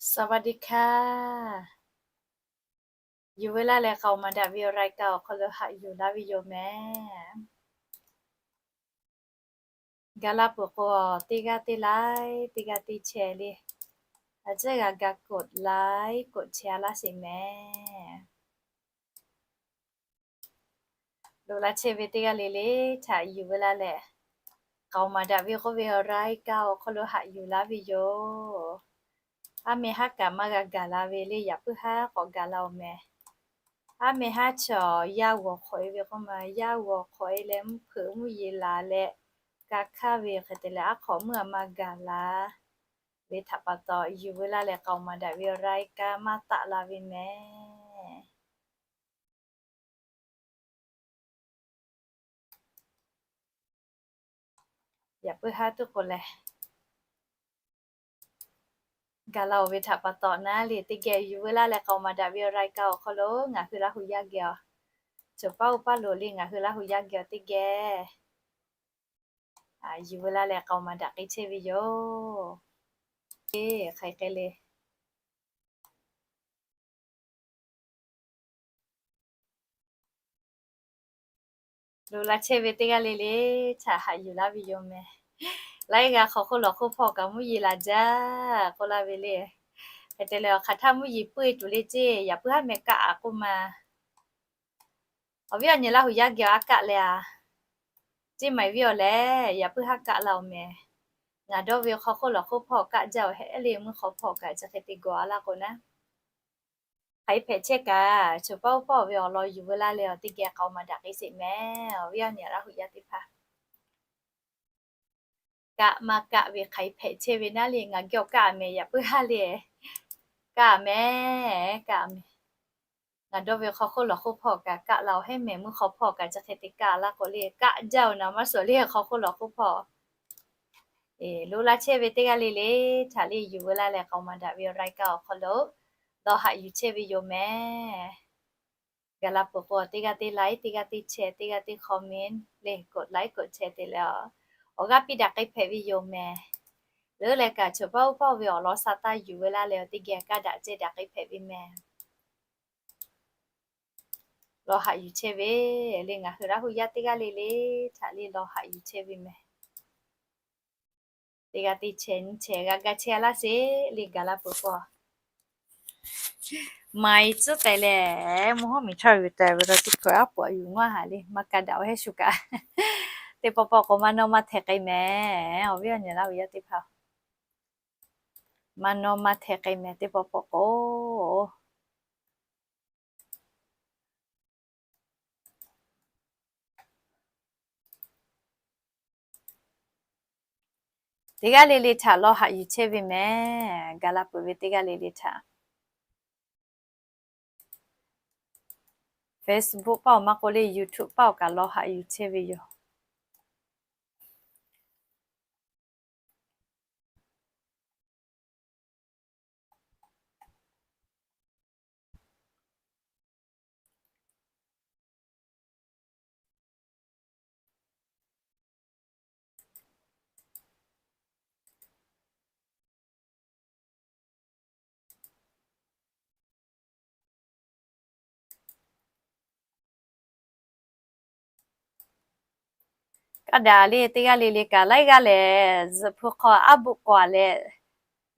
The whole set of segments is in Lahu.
สวัสดีค่ะ Yuˬ ve laˇ leh k'aoˍ maˍ daꞈ ve awˬ รายการ awˬ hk'aw lo haꞈ yuˬ laˇ ve yoˬ mehˍ. Gaˬ la peuˬ k'o, teˇ g'aˇ teˇ like, teˇ g'aˇ teˇ share le, a ciˉ g'a ga กด like กด share laˇ sheˍ mehˍ. Loꞈ la chehˇ ve teˇ g'aˇ le le htaꞈ yuˬ ve laˇ leh, k'aoˍ maˍ daꞈ ve k'oˆ ve awˬ รายการ awˬ hk'aw lo haꞈ yuˬ laˇ ve yoˬ. Aˉ meh haˉ kaꞈ maˇ g'a gaˬ la ve le, yaꞈ puiˉ haˉ k'awꞈ gaˬ la-oˬ mehˍ. Aˉ meh haˉ chaw yaˇ g'awˬ hk'awꞈ e ve k'oˆ ma, yaˇ g'awˬ hk'awꞈ e leh mvuhˇ hpeuꞈ mvuhˇ yeˬ laˬ leh, ka hkaˇ ve hk'e te leh aˉ hk'awꞈ meuˇ a ma gaˬ la ve htaꞈ pa taw, yuˬ ve laˇ leh k'aoˍ maˍ daꞈ ve awˬ รายการ maˇ taˆ la ve mehˍ. Yaꞈ puiˉ haˉ tuˉ k'o leh, gaˬ la-oˬ ve htaꞈ pa taw naˉ le, teˇ geh yuˬ ve laˇ leh k'aoˍ maˍ daꞈ ve awˬ รายการ awˬ hk'aw lo ngaˬ hui Laˇ huˍ yaˇ geh awˬ, chaw paˉ oˇ paˉ lo le ngaˬ hui Laˇ huˍ yaˇ geh awˬ teˇ geh yuˬ ve laˇ leh k'aoˍ maˍ daꞈ k'ai chehˇ ve yoˬ. Hk'aˬ hk'e le. Loꞈ la chehˇ ve teˇ g'aˇ le le htaꞈ haꞈ yuˬ laˇ ve yoˬ mehˍ. Laiˉ g'aˇ hk'aw hk'oˆ lawˬ hk'oˆ hpawˇ kaꞈ mvuhˇ yeˬ laˬ jaˇ k'oˆ laˇ ve le. Hk'e te leh awˬ hk'aˬ htaˇ mvuhˇ yeˬ puiˇ tuˬ le ceˇ, yaꞈ puiˉ haˉ meh kaˆ-a k'oˆ ma. Awˬ viˉ awˬ nyi Laˇ huˍ yaˇ geh awˬ aˉ kaˆ leh-a, ceˇ maˍ viˉ awˬ leh, yaꞈ puiˉ haˉ kaˆ la-oˬ mehˍ. Ngaˬ dawˇ ve hk'aw hk'oˆ lawˬ hk'oˆ hpawˇ kaˆ jaˇ-oˬ hehˆ le, mvuhˇ hk'aw hpawˇ kaꞈ chi hk'e te gawˬ-a laˇ k'o naˉ, hk'aˬ hk'e hpehꞈ chehˇ kaꞈ, chaw paˉ oˇ paˉ ve awˬ lawn yuˬ ve laˇ leh awˬ teˇ geh k'aoˍ maˍ daꞈ k'ai sheˍ mehˍ. Awˬ viˉ awˬ nyi Laˇ huˍ yaˇ teˇ hpaˍ, kaˆ maˇ kaˆ ve hk'aˬ hk'e hpehꞈ chehˇ ve naˉ le, ngaˬ geh awˬ kaˆ-a mehˍ, yaꞈ puiˉ haˉ le, kaˆ-a mehˍ, kaˆ-a mehˍ. Ngaˬ dawˇ ve hk'aw hk'oˆ lawˬ hk'oˆ hpawˇ kaꞈ kaˆ la-oˬ hehˆ mehˍ, mvuhˇ hk'aw hpawˇ kaꞈ chi hk'e te kaˆ laˇ k'o le, kaˆ jaˇ-oˬ naˍ maˇ suhˍ le, hk'aw hk'oˆ lawˬ hk'oˆ hpawˇ. Loꞈ la chehˇ ve teˇ g'aˇ le le htaꞈ le yuˬ ve laˇ leh k'aoˍ maˍ daꞈ ve awˬ รายการ awˬ hk'aw lo lawˬ haꞈ yuˬ chehˇ ve yoˬ mehˍ. Gaˬ la peuˬ k'o, teˇ g'aˇ teˇ like, teˇ g'aˇ teˇ share, teˇ g'aˇ teˇ comment le, กด like กด share te leh, awˬ g'aˇ piˇ daꞈ k'ai hpehꞈ ve yoˬ mehˍ. Leuˉ leh kaꞈ, chaw paˉ oˇ paˉ ve awˬ lawn sa taˇ yuˬ ve laˇ leh awˬ teˇ geh kaˇ daꞈ ceh daꞈ k'ai hpehꞈ ve mehˍ. Lawˬ haꞈ yuˬ chehˇ ve le, ngaˬ hui Laˇ huˍ yaˇ teˇ g'aˇ le le htaꞈ le lawˬ haꞈ yuˬ chehˇ ve mehˍ. Teˇ g'aˇ teˇ share nyiˇ share g'a ga chehˇ laˇ sheˍ le, gaˬ la peuˬ k'o, maiˍ tcuhˉ tehꞈ leh, mvuhˇ hawˉ miˬ chaˇ yuˬ tehꞈ ve la teˇ hkui aˉ poꞈ yuˬ maˇ haˍ le, maˇ kaˇ daꞈ-oˬ hehˆ shu kaꞈ. Teˇ pawˆ pawˆ k'o maˇ nawˇ maˇ hteh k'ai mehˍ. Awˬ viˉ awˬ nyi Laˇ huˍ yaˇ teˇ hpaˍ, maˇ nawˇ maˇ hteh k'ai mehˍ teˇ pawˆ pawˆ k'o. Teˇ g'aˇ le le htaꞈ lawˬ haꞈ yuˬ chehˇ ve mehˍ. Gaˬ la peuˬ ve teˇ g'aˇ le le htaꞈ Facebook paˆ-oˬ maˇ k'oˆ le, YouTube paˆ-oˬ kaꞈ lawˬ haꞈ yuˬ chehˇ ve yoˬ. Kaˇ daꞈ le, teˇ g'aˇ le le kaꞈ laiˉ g'aˇ lehˬ, zuhꞈ hpu hk'aw aˉ boˆ k'awꞈ leh,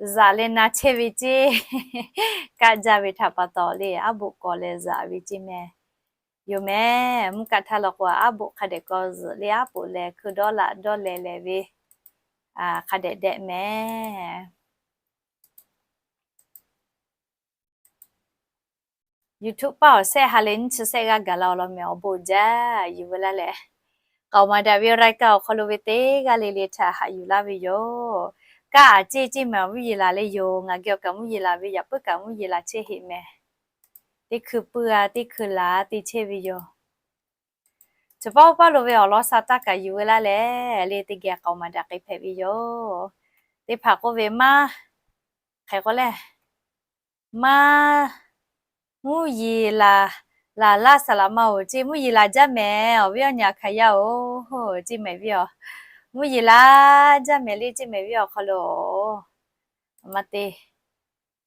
zaꞈ leh na chehˇ ve ceˇ. Kaˆ jaˇ ve htaꞈ pa taw le, aˉ boˆ k'awꞈ leh zaꞈ ve ceˇ mehˍ. Yoˬ mehˍ, mvuhˇ kaˆ htaˇ law k'o, aˉ boˆ hk'a dehꞈ k'awꞈ zuhꞈ le, aˉ poꞈ leh hkui dawˇ laꞈ dawˇ leh leh ve, hk'a dehꞈ dehꞈ mehˍ. YouTube paˆ awˬ sehˆ ha leh nyiˇ chi sehˆ g'aˇ gaˬ la-oˬ law mehˍ, awˬ bon jaˇ. Yuˬ ve laˇ leh, k'aoˍ maˍ daꞈ ve รายการ awˬ hk'aw lo ve teˇ g'aˇ le le htaꞈ haꞈ yuˬ laˇ ve yoˬ. Kaˆ-a ceˇ ceˇ mehˍ, mvuhˇ yeˬ laˬ le yoˬ. Ngaˬ geh awˬ kaꞈ mvuhˇ yeˬ laˬ ve, yaꞈ puiˉ kaꞈ mvuhˇ yeˬ laˬ chehˇ heꞈ mehˍ. Teˇ hkui puiˇ-a, teˇ hkui laˬ te chehˇ ve yoˬ. Chaw paˉ oˇ paˉ lo ve awˬ lawn sa taˇ kaꞈ yuˬ ve laˇ leh, le teˇ geh k'aoˍ maˍ daꞈ k'ai hpehꞈ ve yoˬ. Teˇ hpaˍ k'oˆ ve maˇ, hk'e k'oˆ leh, maˇ, mvuhˇ yeˬ laˬ, laˬ laˇ saˍ laꞈ ma-oˬ ceˇ, mvuhˇ yeˬ laˬ jaˇ mehˍ, awˬ viˉ awˬ nyi Hk'aˬ yaˇ-oˬ, ceˇ mehˍ viˉ-oˬ. Mvuhˇ yeˬ laˬ jaˇ mehˍ le, ceˇ mehˍ viˉ awˬ hk'aw lo maˇ te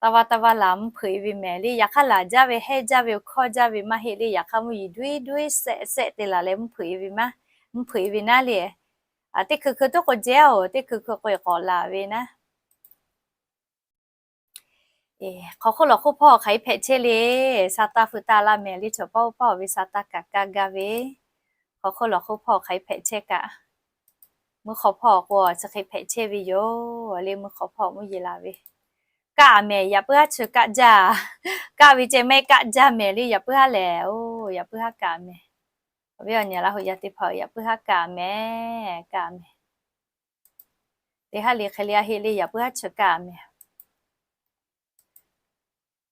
Taˇ vaˇ taˇ vaˇ laˬ mvuhˇ hpeuꞈ e ve mehˍ le. Yaꞈ hk'aˇ laˬ jaˇ ve, hehnˇ jaˇ ve, hkawˇ jaˇ ve maˇ heˆ le. Yaꞈ hk'aˇ mvuhˇ yiˍ duiˉ duiˉ sehˆ sehˆ te laˬ leh mvuhˇ hpeuꞈ e ve maˇ, mvuhˇ hpeuꞈ e ve naˉ le. Teˇ hkui hkui tuˉ k'o jehˇ-oˬ, teˇ hkui hkui k'o k'awꞈ laˬ ve naˉ. Hk'aw hk'oˆ lawˬ hk'oˆ hpawˇ hk'aˬ hk'e hpehꞈ chehˇ le. Sa taˇ feu taˇ laˇ mehˍ le, chaw paˇ oˇ paˇ-oˬ ve sa taˇ kaꞈ kaˇ gaˇ ve, hk'aw hk'oˆ lawˬ hk'oˆ hpawˇ hk'aˬ hk'e hpehꞈ chehˇ kaꞈ, mvuhˇ hk'aw hpawˇ k'o chi hk'e hpehꞈ chehˇ ve yoˬ le. Mvuhˇ hk'aw hpawˇ mvuhˇ yeˬ laˬ ve, kaˆ mehˍ, yaꞈ puiˉ haˉ chi kaˆ jaˇ. Kaˆ ve ceh mehˆ kaˆ jaˇ mehˍ le. Yaꞈ puiˉ haˉ lehˬ, oˇ, yaꞈ puiˉ haˉ kaˆ mehˍ. Awˬ viˉ awˬ nyi Laˇ huˍ yaˇ teˇ hpaˍ, yaꞈ puiˉ haˉ kaˆ mehˍ, kaˆ mehˍ. Teˇ haˉ le hk'e le a heˆ le, yaꞈ puiˉ haˉ chi kaˆ mehˍ.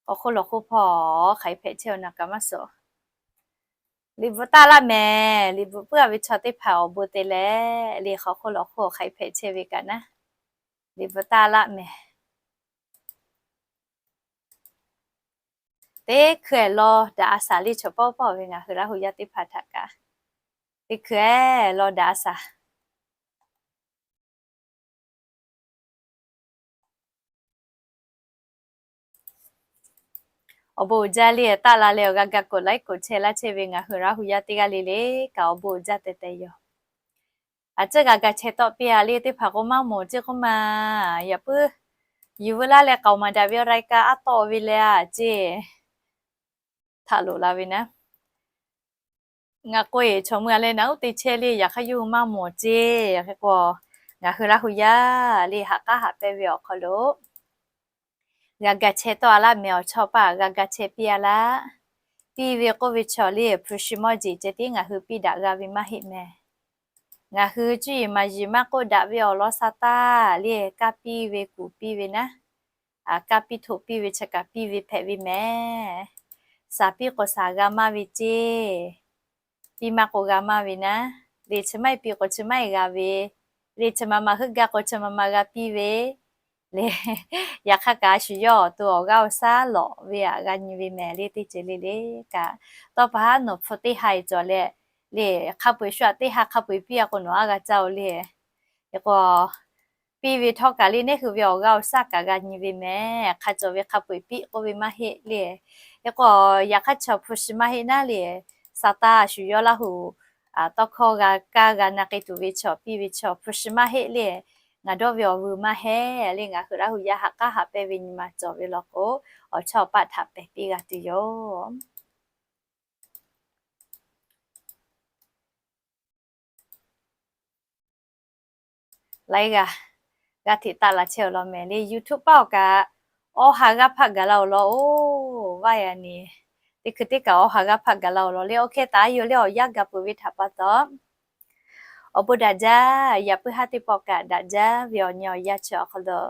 Awˬ hk'oˆ lawˬ hk'oˆ hpawˇ hk'aˬ hk'e hpehꞈ chehˇ-oˬ na kaꞈ maˇ suh. Liꞈ bvuhꞈ taˇ laˇ mehˍ. Liꞈ bvuhꞈ puiˉ-a ve chaw teˇ hpaˍ awˬ bon te leh le, hk'aw hk'oˆ lawˬ hk'oˆ hk'aˬ hk'e hpehꞈ chehˇ ve kaꞈ naˉ, liꞈ bvuhꞈ taˇ laˇ mehˍ. Teˇ hkui-eˬ law daꞈ a shaˍ le, chaw paˇ paˇ ve ngaˬ hui Laˇ huˍ yaˇ teˇ hpaˍ htaꞈ kaꞈ, teˇ hkui-eˬ law daꞈ a shaˍ. Awˬ bon uiˍ jaˇ le, taˆ la leh awˬ g'a ga k'oꞈ laiˉ k'oꞈ chehˇ laˇ chehˇ ve ngaˬ hui Laˇ huˍ yaˇ teˇ g'aˇ le le kaꞈ awˬ bon uiˍ jaˇ teh teh yoˬ. A ciˉ g'a ga chehˇ tawˆ piˇ-a le, teˇ hpaˍ k'o maˇ mawˬ ceˇ k'oˆ ma. Yaꞈ puiˉ, yuˬ veu laˇ leh k'aoˍ maˍ daꞈ ve รายการ aˉ tawˆ ve leh a ceˇ htaꞈ loꞈ la ve naˉ. Ngaˬ k'oˆ-e chaw mui-a leh naˉ uˉ te chehˇ le, yaꞈ hk'aˇ yawˇ hui maˇ mawˬ ceˇ. Hk'e k'o, ngaˬ hui Laˇ huˍ yaˇ le haꞈ k'aˉ haꞈ pehnˇ ve awˬ hk'aw lo g'a ga chehˇ tawˆ-a laˇ mehˍ. Awˬ chawˇ paˆ g'a ga chehˇ piˇ-a laˇ. Piˇ ve k'oˆ ve chaw le hpu shi mawˇ jeˬ ceh tiˉ ngaˬ hui piˇ daꞈ g'a ve maˇ heˆ mehˍ. Ngaˬ hui cuˇ yiˍ maˍ yiˍ maˇ k'oˆ daꞈ ve awˬ lawn sa taˇ le kaˇ piˇ ve kuˬ piˇ ve naˉ, kaˇ piˇ htoꞈ piˇ ve chi kaꞈ piˇ ve hpehꞈ ve mehˍ. Saˍ piˇ k'o saˍ g'a maˇ ve ceˇ, piˇ maˇ k'o g'a maˇ ve naˉ, le chi maˇ heˆ piˇ k'o chi maˇ heˆ g'a ve, le chi ma ma heuˆ gaˇ k'o chi ma ma g'a piˇ ve le. Yaꞈ hk'aˇ kaꞈ a shu yawˇ awˬ to awˬ g'aˇ awˬ shaˉ lawꞈ ve aꞈ g'a nyi ve mehˍ le. Teˇ ceuˬ le le kaꞈ, tawˇ pa haˉ nawˬ hpu teˇ ha-e cawˬ leh, le hk'a peu-eˬ shu aꞈ teˇ ha hk'a peu-eˬ piˇ-a k'o nawˬ aˉ g'a caˇ-oˬ le. Hk'e k'o, piˇ ve htawˇ kaꞈ le neˇ hui ve awˬ g'aˇ awˬ shaˉ kaꞈ g'a nyi ve mehˍ. Hk'a cawˬ ve hk'a peu-eˬ piˇ k'oˆ ve maˇ heˆ le. Hk'e k'o, yaꞈ hk'aˇ chaw hpu shi maˇ heˆ naˉ le, sa taˇ a shu yawˇ Laˇ huˍ tawˇ hkawˇ g'a kaˇ g'a na k'ai tuˬ ve chaw piˇ ve chaw hpu shi maˇ heˆ le. Ngaˬ dawˇ ve awˬ vuiˬ maˇ heˆ le. Ngaˬ hui Laˇ huˍ yaˇ haꞈ k'aˉ haꞈ pehnˇ ve nyi ma cawˬ ve law k'o, awˬ chawˇ awˬ paˆ htaꞈ pehˬ piˇ g'a tuˬ yoˬ. Laiˉ g'aˇ g'aˇ hteꞈ taˆ la chehˇ-oˬ law mehˍ le. YouTube paˆ awˬ kaꞈ awˇ ha g'aˇ hpaˆ gaˬ la-oˬ law-oˬ, vaˇ yaꞈ nyi. Teˇ hkui teˇ kaꞈ awˇ ha g'aˇ hpaˆ gaˬ la-oˬ law le. Awˬ hk'e taˍ yoˬ le, awˬ yanˇ gaˬ peuˬ ve htaꞈ pa taw, awˬ bon daꞈ jaˇ. Yaꞈ puiˉ haˉ teˇ pawˆ kaꞈ daꞈ jaˇ ve awˬ nyi awˬ yanˇ chi awˬ hk'aw lo,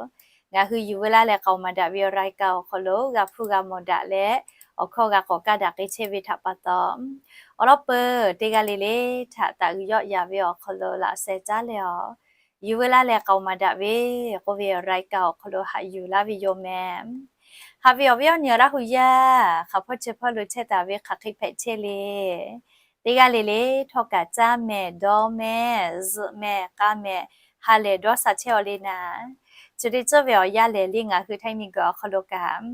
ngaˬ hui yuˬ veu laˇ leh k'aoˍ maˍ daꞈ ve awˬ รายการ awˬ hk'aw lo g'a hpuˇ g'a mawˬ daꞈ leh, awˬ hkawˇ g'a k'awꞈ kaˇ daꞈ k'ai chehˇ ve htaꞈ pa taw, awˬ lawn peuˬ teˇ g'aˇ le le htaꞈ taꞈ g'uiˬ yawˆ yaˍ ve awˬ hk'aw lo laꞈ sheh caˉ leh a, yuˬ veu laˇ leh k'aoˍ maˍ daꞈ ve k'oˆ ve awˬ รายการ awˬ hk'aw lo haꞈ yuˬ laˇ ve yoˬ mehˍ. Haꞈ ve awˬ viˉ awˬ nyi Laˇ huˍ yaˇ, hk'aˬ hpawˇ chi hpawˇ lo chehˇ taˍ ve hk'aˬ hk'e hpehꞈ chehˇ le. Teˇ g'aˇ le le htawˇ kaꞈ caˇ mehˍ, dawˇ mehˍ, zuhꞈ mehˍ, k'a mehˍ, ha lehˬ dawˇ sha chehˇ-aw le naˍ. Chi teˇ ceuˬ ve awˬ yanˇ lehˬ le ngaˬ hui Htaiˇ miˬguiˬ awˬ hk'aw lo kaꞈ,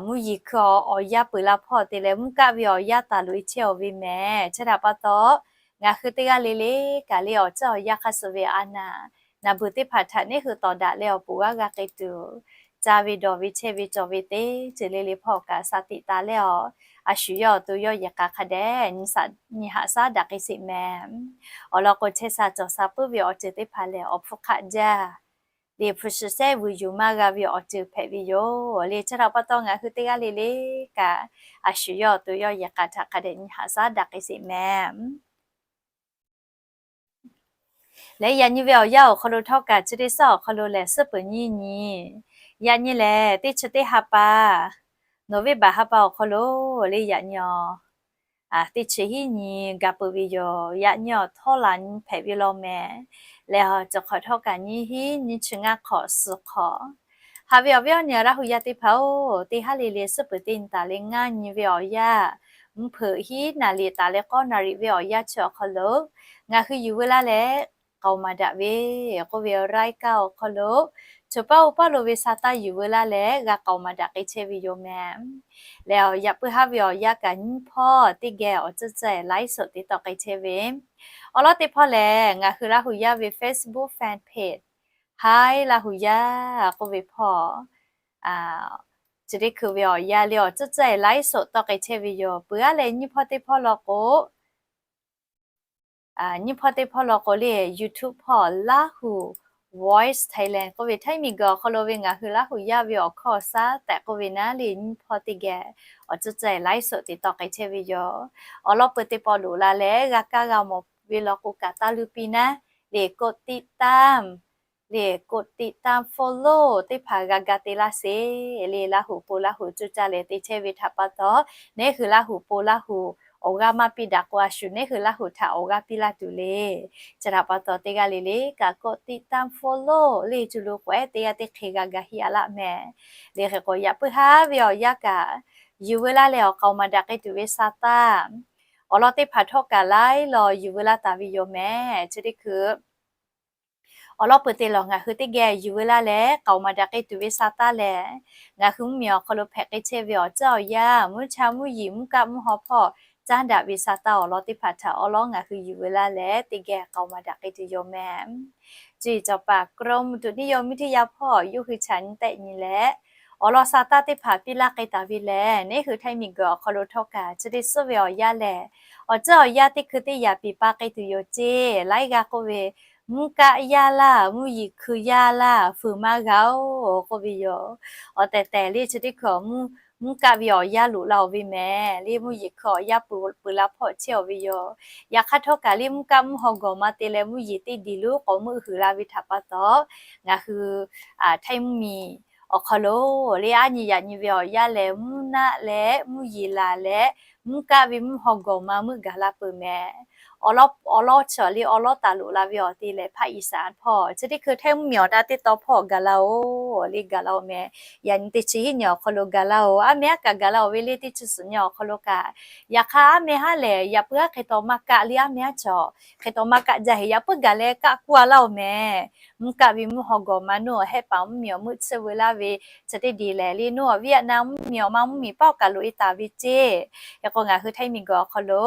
mvuhˇ yeˬ hkui awˬ yanˇ peuˬ la hpawˇ te leh mvuhˇ kaˆ ve awˬ yanˇ taˍ loꞈ-e chehˇ-aw ve mehˍ. Chi htaꞈ pa taw, ngaˬ hui teˇ g'aˇ le le kaꞈ le awˬ ceuˬ awˬ yanˇ hk'a shuˍ ve a naˍ, naˍ beuˬ teˇ hpaˍ htaꞈ neˇ hui tawˍ daꞈ leh awˬ poˍ g'aˇ g'a k'ai tuˬ, caˇ ve dawˬ ve chehˇ ve cawˬ ve teˇ ceuˬ le le hpawˇ kaꞈ sha tiꞈ taˍ leh a, a shu yawˇ awˬ to yawˇ yehˬ k'a hk'a dehꞈ nyi haꞈ shaˉ daꞈ k'ai sheˍ mehˍ. Awˬ lawn k'o, chehˇ sha cawˬ sha puiˉ ve awˬ ceuˬ teˇ hpaˍ lehˬ, awˬ hpfuhˇ hk'aˆ jaˇ le hpu shi sehˉ vuiˬ yuˬ maˇ g'a ve awˬ ceuˬ hpehꞈ ve yoˬ le. Chi htaꞈ pa taw, ngaˬ hui teˇ g'aˇ le le kaꞈ, a shu yawˇ awˬ to yawˇ yehˬ k'a htaꞈ hk'a dehꞈ nyi haꞈ shaˉ daꞈ k'ai sheˍ mehˍ. Lehˬ, yaꞈ nyi ve awˬ yanˇ awˬ hk'aw lo htawˇ kaꞈ, chi teˇ suhˉ awˬ hk'aw lo lehˬ, suhˉ peuˬ nyiˇ nyi, yaꞈ nyi lehˬ, teˇ chi teˇ ha pa, November ha pa awˬ hk'aw lo le yaꞈ nyi a, teˇ chi hiˉ nyi gaˬ peuˬ ve yoˬ. Yaꞈ nyi awˬ htawˇ laˬ nyi hpehꞈ ve law mehˍ. Lehˬ, cawˬ hk'awꞈ htawˇ kaꞈ nyiˇ hiˉ nyiˇ chi ngaˇ hk'awꞈ suhˍ hk'awꞈ. Haꞈ ve awˬ viˉ awˬ nyi Laˇ huˍ yaˇ teˇ hpaˍ-oˬ, teˇ haˉ le le suhˉ peuˬ teˇ nyi taˍ leh ngaˇ nyi ve awˬ yanˇ, mvuhˇ hpeuꞈ hiˉ naˍ riˍ taˍ leh k'awˇ naˍ riˍ ve awˬ yanˇ chi awˬ hk'aw lo, ngaˬ hui yuˬ veu laˇ leh k'aoˍ maˍ daꞈ ve k'oˆ ve รายการ awˬ hk'aw lo, choˬ paˇ oˇ paˇ lo ve sa taˇ yuˬ veu laˇ leh g'a k'aoˍ maˍ daꞈ k'ai chehˇ ve yoˬ mehˍ. Leh yaꞈ puiˉ haˉ ve awˬ yanˇ kaꞈ nyiˇ hpawˇ teˇ geh awˬ tcuhˇ tcuhˇ ไลฟ์สด te tawˆ k'ai chehˇ ve, awˬ lawn teˇ hpawˇ lehˬ ngaˬ hui Laˇ hu yaˇ ve Facebook fan page Hi Laˇ hu yaˇ k'oˆ ve hpawˇ, chi teˇ hkui ve awˬ yanˇ le awˬ tcuhˇ tcuhˇ ไลฟ์สด tawˆ k'ai chehˇ ve yoˬ. Peuˬ aˉ leh nyiˇ hpawˇ teˇ hpawˇ law k'o, nyiˇ hpawˇ teˇ hpawˇ law k'o le YouTube hpawˇ Laˇ hu Voice Thailand k'oˆ ve Htaiˇ miˬguiˬ awˬ hk'aw lo ve ngaˬ hui Laˇ hu yaˇ ve awˬ hkawˇ awˬ shaˉ tehꞈ k'oˆ ve naˉ le nyiˇ hpawˇ teˇ geh awˬ tcuhˇ tcuhˇ ไลฟ์สด te tawˆ k'ai chehˇ ve yoˬ. Awˬ lawn peuˬ teˇ pawˆ loꞈ la leh g'a kaˇ g'a mawˬ ve law k'o kaꞈ taˇ luˇ piˇ naˉ le กดติดตาม le กดติดตาม follow teˇ hpaˍ g'a ga te laˇ sheˍ le. Laˇ hu po Laˇ hu coˇ caˇ leh te chehˇ ve htaꞈ pa taw, neˉ hui Laˇ hu po Laˇ hu awˬ g'aˇ maˇ piˇ daꞈ k'o a shu neˉ hui Laˇ hu htaꞈ awˬ g'aˇ piˇ laˇ tuˬ le. Chi htaꞈ pa taw teˇ g'aˇ le le kaꞈ กดติดตาม follow le cuˬ lo k'awehˉ teˇ g'aˇ teˇ hk'e g'a ga heˆ a laˇ mehˍ. Le hk'e k'o yaꞈ puiˉ haˉ ve awˬ yanˇ kaꞈ yuˬ veu laˇ leh awˬ k'aoˍ maˍ daꞈ k'ai tuˬ ve sa taˇ, awˬ lawn teˇ hpaˍ htawˇ kaꞈ laiˉ law yuˬ veu laˇ taˍ ve yoˬ mehˍ. Chi teˇ hkui awˬ lawn peuˬ te lawˬ ngaˬ hui teˇ geh yuˬ veu laˇ leh k'aoˍ maˍ daꞈ k'ai tuˬ ve sa taˇ lehˬ, ngaˬ hui mvuhˇmiˬ awˬ hk'aw lo hpehꞈ k'ai chehˇ ve awˬ ceuˬ awˬ yanˇ mvuhˇ cha mvuhˇ yeˬ mvuhˇ kaˆ mvuhˇ haw hpawˇ caˉ daꞈ ve sa taˇ awˬ lawn teˇ hpaˍ htaꞈ awˬ lawn ngaˬ hui yuˬ veu laˇ leh teˇ geh k'aoˍ maˍ daꞈ k'ai tuˬ yoˬ mehˍ. Cuˇ yiˍ cawˬ paˍ กรมอุตุนิยมวิทยา hpawˇ yawˇ hui chaꞈ nyi tehˆ nyi leh, awˬ lawn sa taˇ teˇ hpaˍ piˇ laˇ k'ai taˍ ve lehˬ, neˉ hui Htaiˇ miˬguiˬ awˬ hk'aw lo htawˇ kaꞈ chi teˇ suhˉ ve awˬ yanˇ lehˬ, awˬ ceuˬ awˬ yanˇ teˇ hkui teˇ yaꞈ piˍ pa k'ai tuˬ yoˬ ceˇ. Laiˉ g'aˇ k'oˆ ve, mvuhˇ kaˆ yaˇ laˇ, mvuhˇ yeˬ hkui yaˇ laˇ, fuiˍ maˇ g'a-oˬ k'oˆ ve yoˬ. Awˬ tehˬ tehˬ le chi teˇ hkui mvuhˇ kaˆ ve awˬ yanˇ loꞈ la-oˬ ve mehˍ le, mvuhˇ yeˬ hkui awˬ yanˇ peuˬ la hpawˇ chehˇ-oˬ ve yoˬ. Yaꞈ hk'aˇ htawˇ kaꞈ le mvuhˇ kaˆ mvuhˇ haw gawˬ ma te leh mvuhˇ yeˬ teˇ diˬ lonˉ k'awꞈ meuˆ huiˍ la ve htaꞈ pa taw, ngaˬ hui Htaiˇ mvuhˇmiˬ awˬ hk'aw lo le aˉ nyi yaꞈ nyi ve awˬ yanˇ lehˬ mvuhˇ naˆ leh mvuhˇ yeˬ laˬ leh mvuhˇ kaˆ ve mvuhˇ haw gawˬ ma meuˆ gaˬ la peuˬ mehˍ. Awˬ lawn chi le awˬ lawn taˍ loꞈ la ve awˬ te lehˬ ภาคอีสาน hpawˇ chi teˇ hkui Htaiˇ mvuhˇmiˬ awˬ taˇ teˇ taw hpawˇ gaˬ la-oˬ le gaˬ la-oˬ mehˍ. Yaꞈ nyi teˇ chi hiˉ nyi awˬ hk'aw lo gaˬ la-oˬ, aˉ meh aˉ kaꞈ gaˬ la-oˬ ve le teˇ chi suhˍ nyi awˬ hk'aw lo kaꞈ. Yaꞈ hk'aˇ aˉ meh haˉ lehˬ yaꞈ puiˉ haˉ hk'e taw maˇ kaˆ le aˉ meh aˉ cawˬ, hk'e taw maˇ kaˆ jaˇ heˆ yaꞈ puiˉ gaˬ leh kaˆ kuˇ a laˇ-oˬ mehˍ. Mvuhˇ kaˆ ve mvuhˇ haw gawˬ ma nawˬ hehˆ paˍ mvuhˇmiˬ awˬ meuˆ tsuhˇ veu laˇ ve chi teˇ diˬ lehˬ le nawˬ Vietnam mvuhˇmiˬ awˬ ma mvuhˇmiˬ paˆ awˬ kaˬ loꞈ e taˍ ve ceˇ. Hk'e k'o ngaˬ hui Htaiˇ miˬguiˬ awˬ hk'aw lo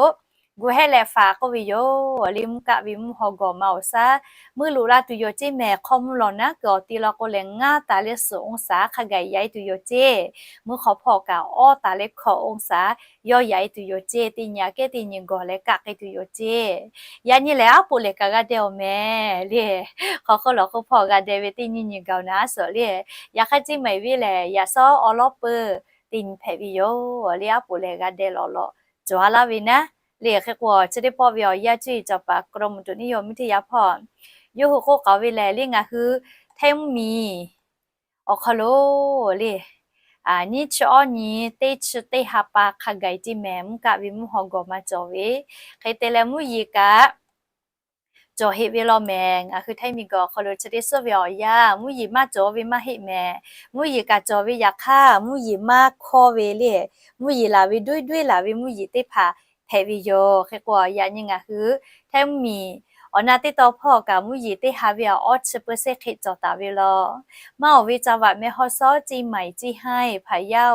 gu hehˆ leh faˍ k'oˆ ve yoˬ le mvuhˇ kaˆ ve mvuhˇ haw gawˬ ma awˬ shaˉ meuˆ loꞈ la tuˬ yoˬ ceˇ mehˍ. Hk'aw mvuh lawˬ naˉ kuiˬ awˬ ti law k'o lehˬ ngaˇ taˍ leh suhˍ องศา hk'a gaˬ yaꞈ e tuˬ yoˬ ceˇ. Mvuhˇ hk'aw hpawˇ kaꞈ awˇ taˍ leh hkawꞈ องศา yawˇ yaꞈ e tuˬ yoˬ ceˇ. Teˇ nyi aꞈ kehˉ teˇ nyi gawˬ leh kaˆ k'ai tuˬ yoˬ ceˇ. Yaꞈ nyi lehˬ aˉ poꞈ lehˬ kaꞈ g'a deh-oˬ mehˍ le. Hk'aw hk'oˆ lawˬ hk'oˆ hpawˇ g'a deh ve teˇ nyi nyi gawˬ naˉ suhˍ le. Yaꞈ hk'aˇ ceˇ maˬ ve lehˬ yaꞈ sawˉ awˬ lawn peuˬ teˇ nyi hpehꞈ ve yoˬ le aˉ poꞈ lehˬ g'a deh lawˬ lawˬ cawˬ a laˇ ve naˉ le. Hk'e k'o chi teˇ pawˆ ve awˬ yanˇ cuˇ yiˍ cawˬ paˍ กรมอุตุนิยมวิทยา hpawˇ yawˇ hui k'oˆ k'aoˍ ve lehˬ le ngaˬ hui Htaiˇ mvuhˇmiˬ awˬ hk'aw lo le nyiˇ chi awˇ nyi teˇ chi teˇ ha pa hk'a gaˬ ceˇ mehˍ. Mvuhˇ kaˆ ve mvuhˇ haw gawˬ ma cawˬ ve hk'e te leh mvuhˇ yeˬ kaꞈ cawˬ heˆ ve law mehˍ. Ngaˬ hui Htaiˇ miˬguiˬ awˬ hk'aw lo chi teˇ suhˉ ve awˬ yanˇ mvuhˇ yeˬ maˇ cawˬ ve maˇ heˆ mehˍ. Mvuhˇ yeˬ kaꞈ cawˬ ve yaꞈ hk'aˇ mvuhˇ yeˬ maˇ hkawˇ ve le, mvuhˇ yeˬ laˬ ve doiˇ doiˇ laˬ ve mvuhˇ yeˬ teˇ hpaˍ hpehꞈ ve yoˬ. Hk'e k'o yaꞈ nyi ngaˬ hui Htaiˇ mvuhˇmiˬ awˬ na teˇ taw hpawˇ kaꞈ mvuhˇ yeˬ teˇ ha ve awˇ chi เปอร์เซ็นต์ hk'e cawˬ taˍ ve law. Maˇ awˬ ve จังหวัด แม่ฮ่องสอน เชียงใหม่ เชียงราย พะเยา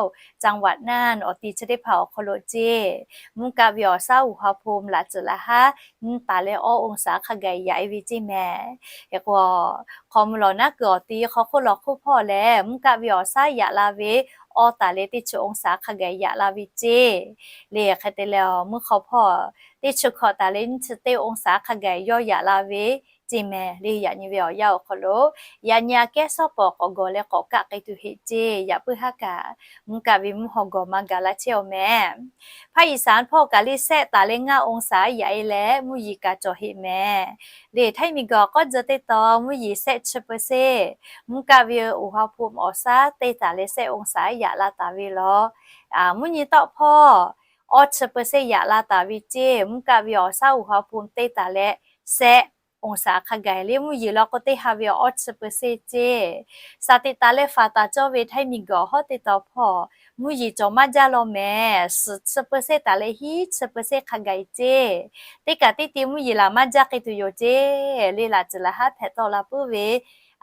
จังหวัดน่าน awˬ ti chi teˇ hpaˍ awˬ hk'aw lo ceˇ mvuhˇ kaˆ ve awˬ shaˉ อุณหภูมิ laꞈ tcuhꞈ laꞈ haˉ nyiˇ taˍ leh awˇ องศา hk'a gaˬ yaꞈ e ve ceˇ mehˍ. Hk'e k'o hk'aw mvuh lawˬ naˉ kuiˬ awˬ ti hk'aw hk'oˆ lawˬ hk'oˆ hpawˇ lehˬ mvuhˇ kaˆ ve awˬ shaˉ yaꞈ la ve awˇ taˍ leh teˇ chi องศา hk'a gaˬ yaꞈ la ve ceˇ le. Hk'e te leh mvuhˇ hk'aw hpawˇ teˇ chi hkawꞈ taˍ leh nyiˇ chi teˇ องศา hk'a gaˬ yawˇ yaꞈ la ve ceˇ mehˍ le. Yaꞈ nyi ve awˬ yanˇ awˬ hk'aw lo yaꞈ nyi aꞈ kehˉ shawˉ pawˍ k'awꞈ gawˬ leh k'awꞈ kaˆ k'ai tuˬ heˆ ceˇ. Yaꞈ puiˉ haˉ kaꞈ mvuhˇ kaˆ ve mvuhˇ haw gawˬ ma gaˬ la chehˇ-oˬ mehˍ. ภาคอีสาน hpawˇ kaꞈ le sehˆ taˍ leh ngaˇ องศา yaꞈ e leh mvuhˇ yeˬ kaꞈ cawˬ heˆ mehˍ le. Htaiˇ miˬguiˬ awˬ k'awˇ tcuh teˇ taw mvuhˇ yeˬ sehˆ chi เปอร์เซ็นต์, mvuhˇ kaˆ ve อุณหภูมิ awˬ shaˉ teˇ taˍ leh sehˆ องศา yaꞈ la taˍ ve law. Mvuhˇ nyi tawˆ hpawˇ awˇ chi เปอร์เซ็นต์ yaꞈ la taˍ ve ceˇ. Mvuhˇ kaˆ ve awˬ shaˉ อุณหภูมิ teˇ taˍ leh sehˆ องศา hk'a gaˬ le. Mvuhˇ yeˬ law k'o teˇ ha ve awˇ chi เปอร์เซ็นต์ ceˇ. สถิติ leh faˍ taˍ cawˇ ve htaiˇ miˬguiˬ awˬ hawˉ teˇ taw hpawˇ mvuhˇ yeˬ cawˬ maˇ jaˇ law mehˍ. Suhˍ chi เปอร์เซ็นต์ taˍ leh hiˉ chi เปอร์เซ็นต์ hk'a gaˬ ceˇ. Teˇ kaꞈ teˇ ti mvuhˇ yeˬ laˬ maˇ jaˇ k'ai tuˬ yoˬ ceˇ. Le laˬ tcuhˍ laˬ haˉ hpehꞈ tawˆ la puiˉ ve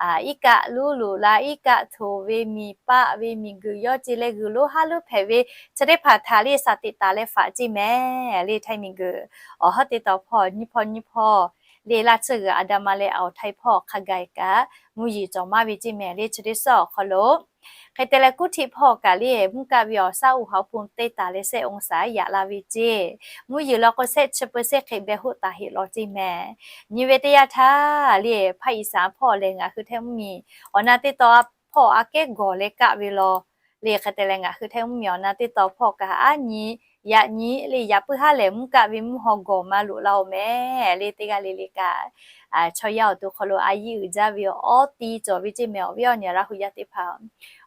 iˉ kaˆ luˉ luꞈ la, iˉ kaˆ htoˍ ve, miˬ paˆ ve, miˬguiˬ yawˇ ceˇ leh g'uiˬ lonˉ haˉ lonˉ hpehꞈ ve chi teˇ hpaˍ htaꞈ le สถิติ leh faˍ ceˇ mehˍ. Le htaiˇ miˬguiˬ awˬ hawˉ teˇ taw hpawˇ nyiˇ hpawˇ nyiˇ hpawˇ le laˇ tsuhˇ g'uiˬ อันดามัน leh awˬ htaiˇ hpawˇ hk'a gaˬ kaꞈ mvuhˇ yeˬ cawˬ maˇ ve ceˇ mehˍ. Le chi teˇ suhˉ awˬ hk'aw lo hk'e te leh กรุงเทพ hpawˇ kaꞈ le mvuhˇ kaˆ ve awˬ shaˉ uˉ haˍ awˬ pon teˇ taˍ leh shehˆ องศา yaꞈ la ve ceˇ. Mvuhˇ yeˬ law k'o shehˆ chi เปอร์เซ็นต์ hk'e beh hoˆ taˍ heˆ law ceˇ mehˍ. Nyi ve teˇ yanˇ htaˇ le ภาคอีสาน hpawˇ lehˬ ngaˬ hui htaiˇ mvuhˇmiˬ awˬ na teˇ taw hpawˇ aꞈ kehˉ gawˬ leh kaˆ ve law. Le hk'e te leh ngaˬ hui htaiˇ mvuhˇmiˬ awˬ na teˇ taw hpawˇ kaꞈ aˉ nyi yaꞈ nyi le yaꞈ puiˉ haˉ lehˬ mvuhˇ kaˆ ve mvuhˇ haw gawˬ maˇ loꞈ la oˬ mehˍ. Le teˇ g'aˇ le le kaꞈ chaw yaˇ awˬ to hk'aw lo a yiˇ uiˍ jaˇ ve awˬ ti cawˬ ve ceˇ mehˍ. Awˬ viˉ awˬ nyi Laˇ hu yaˇ teˇ hpaˍ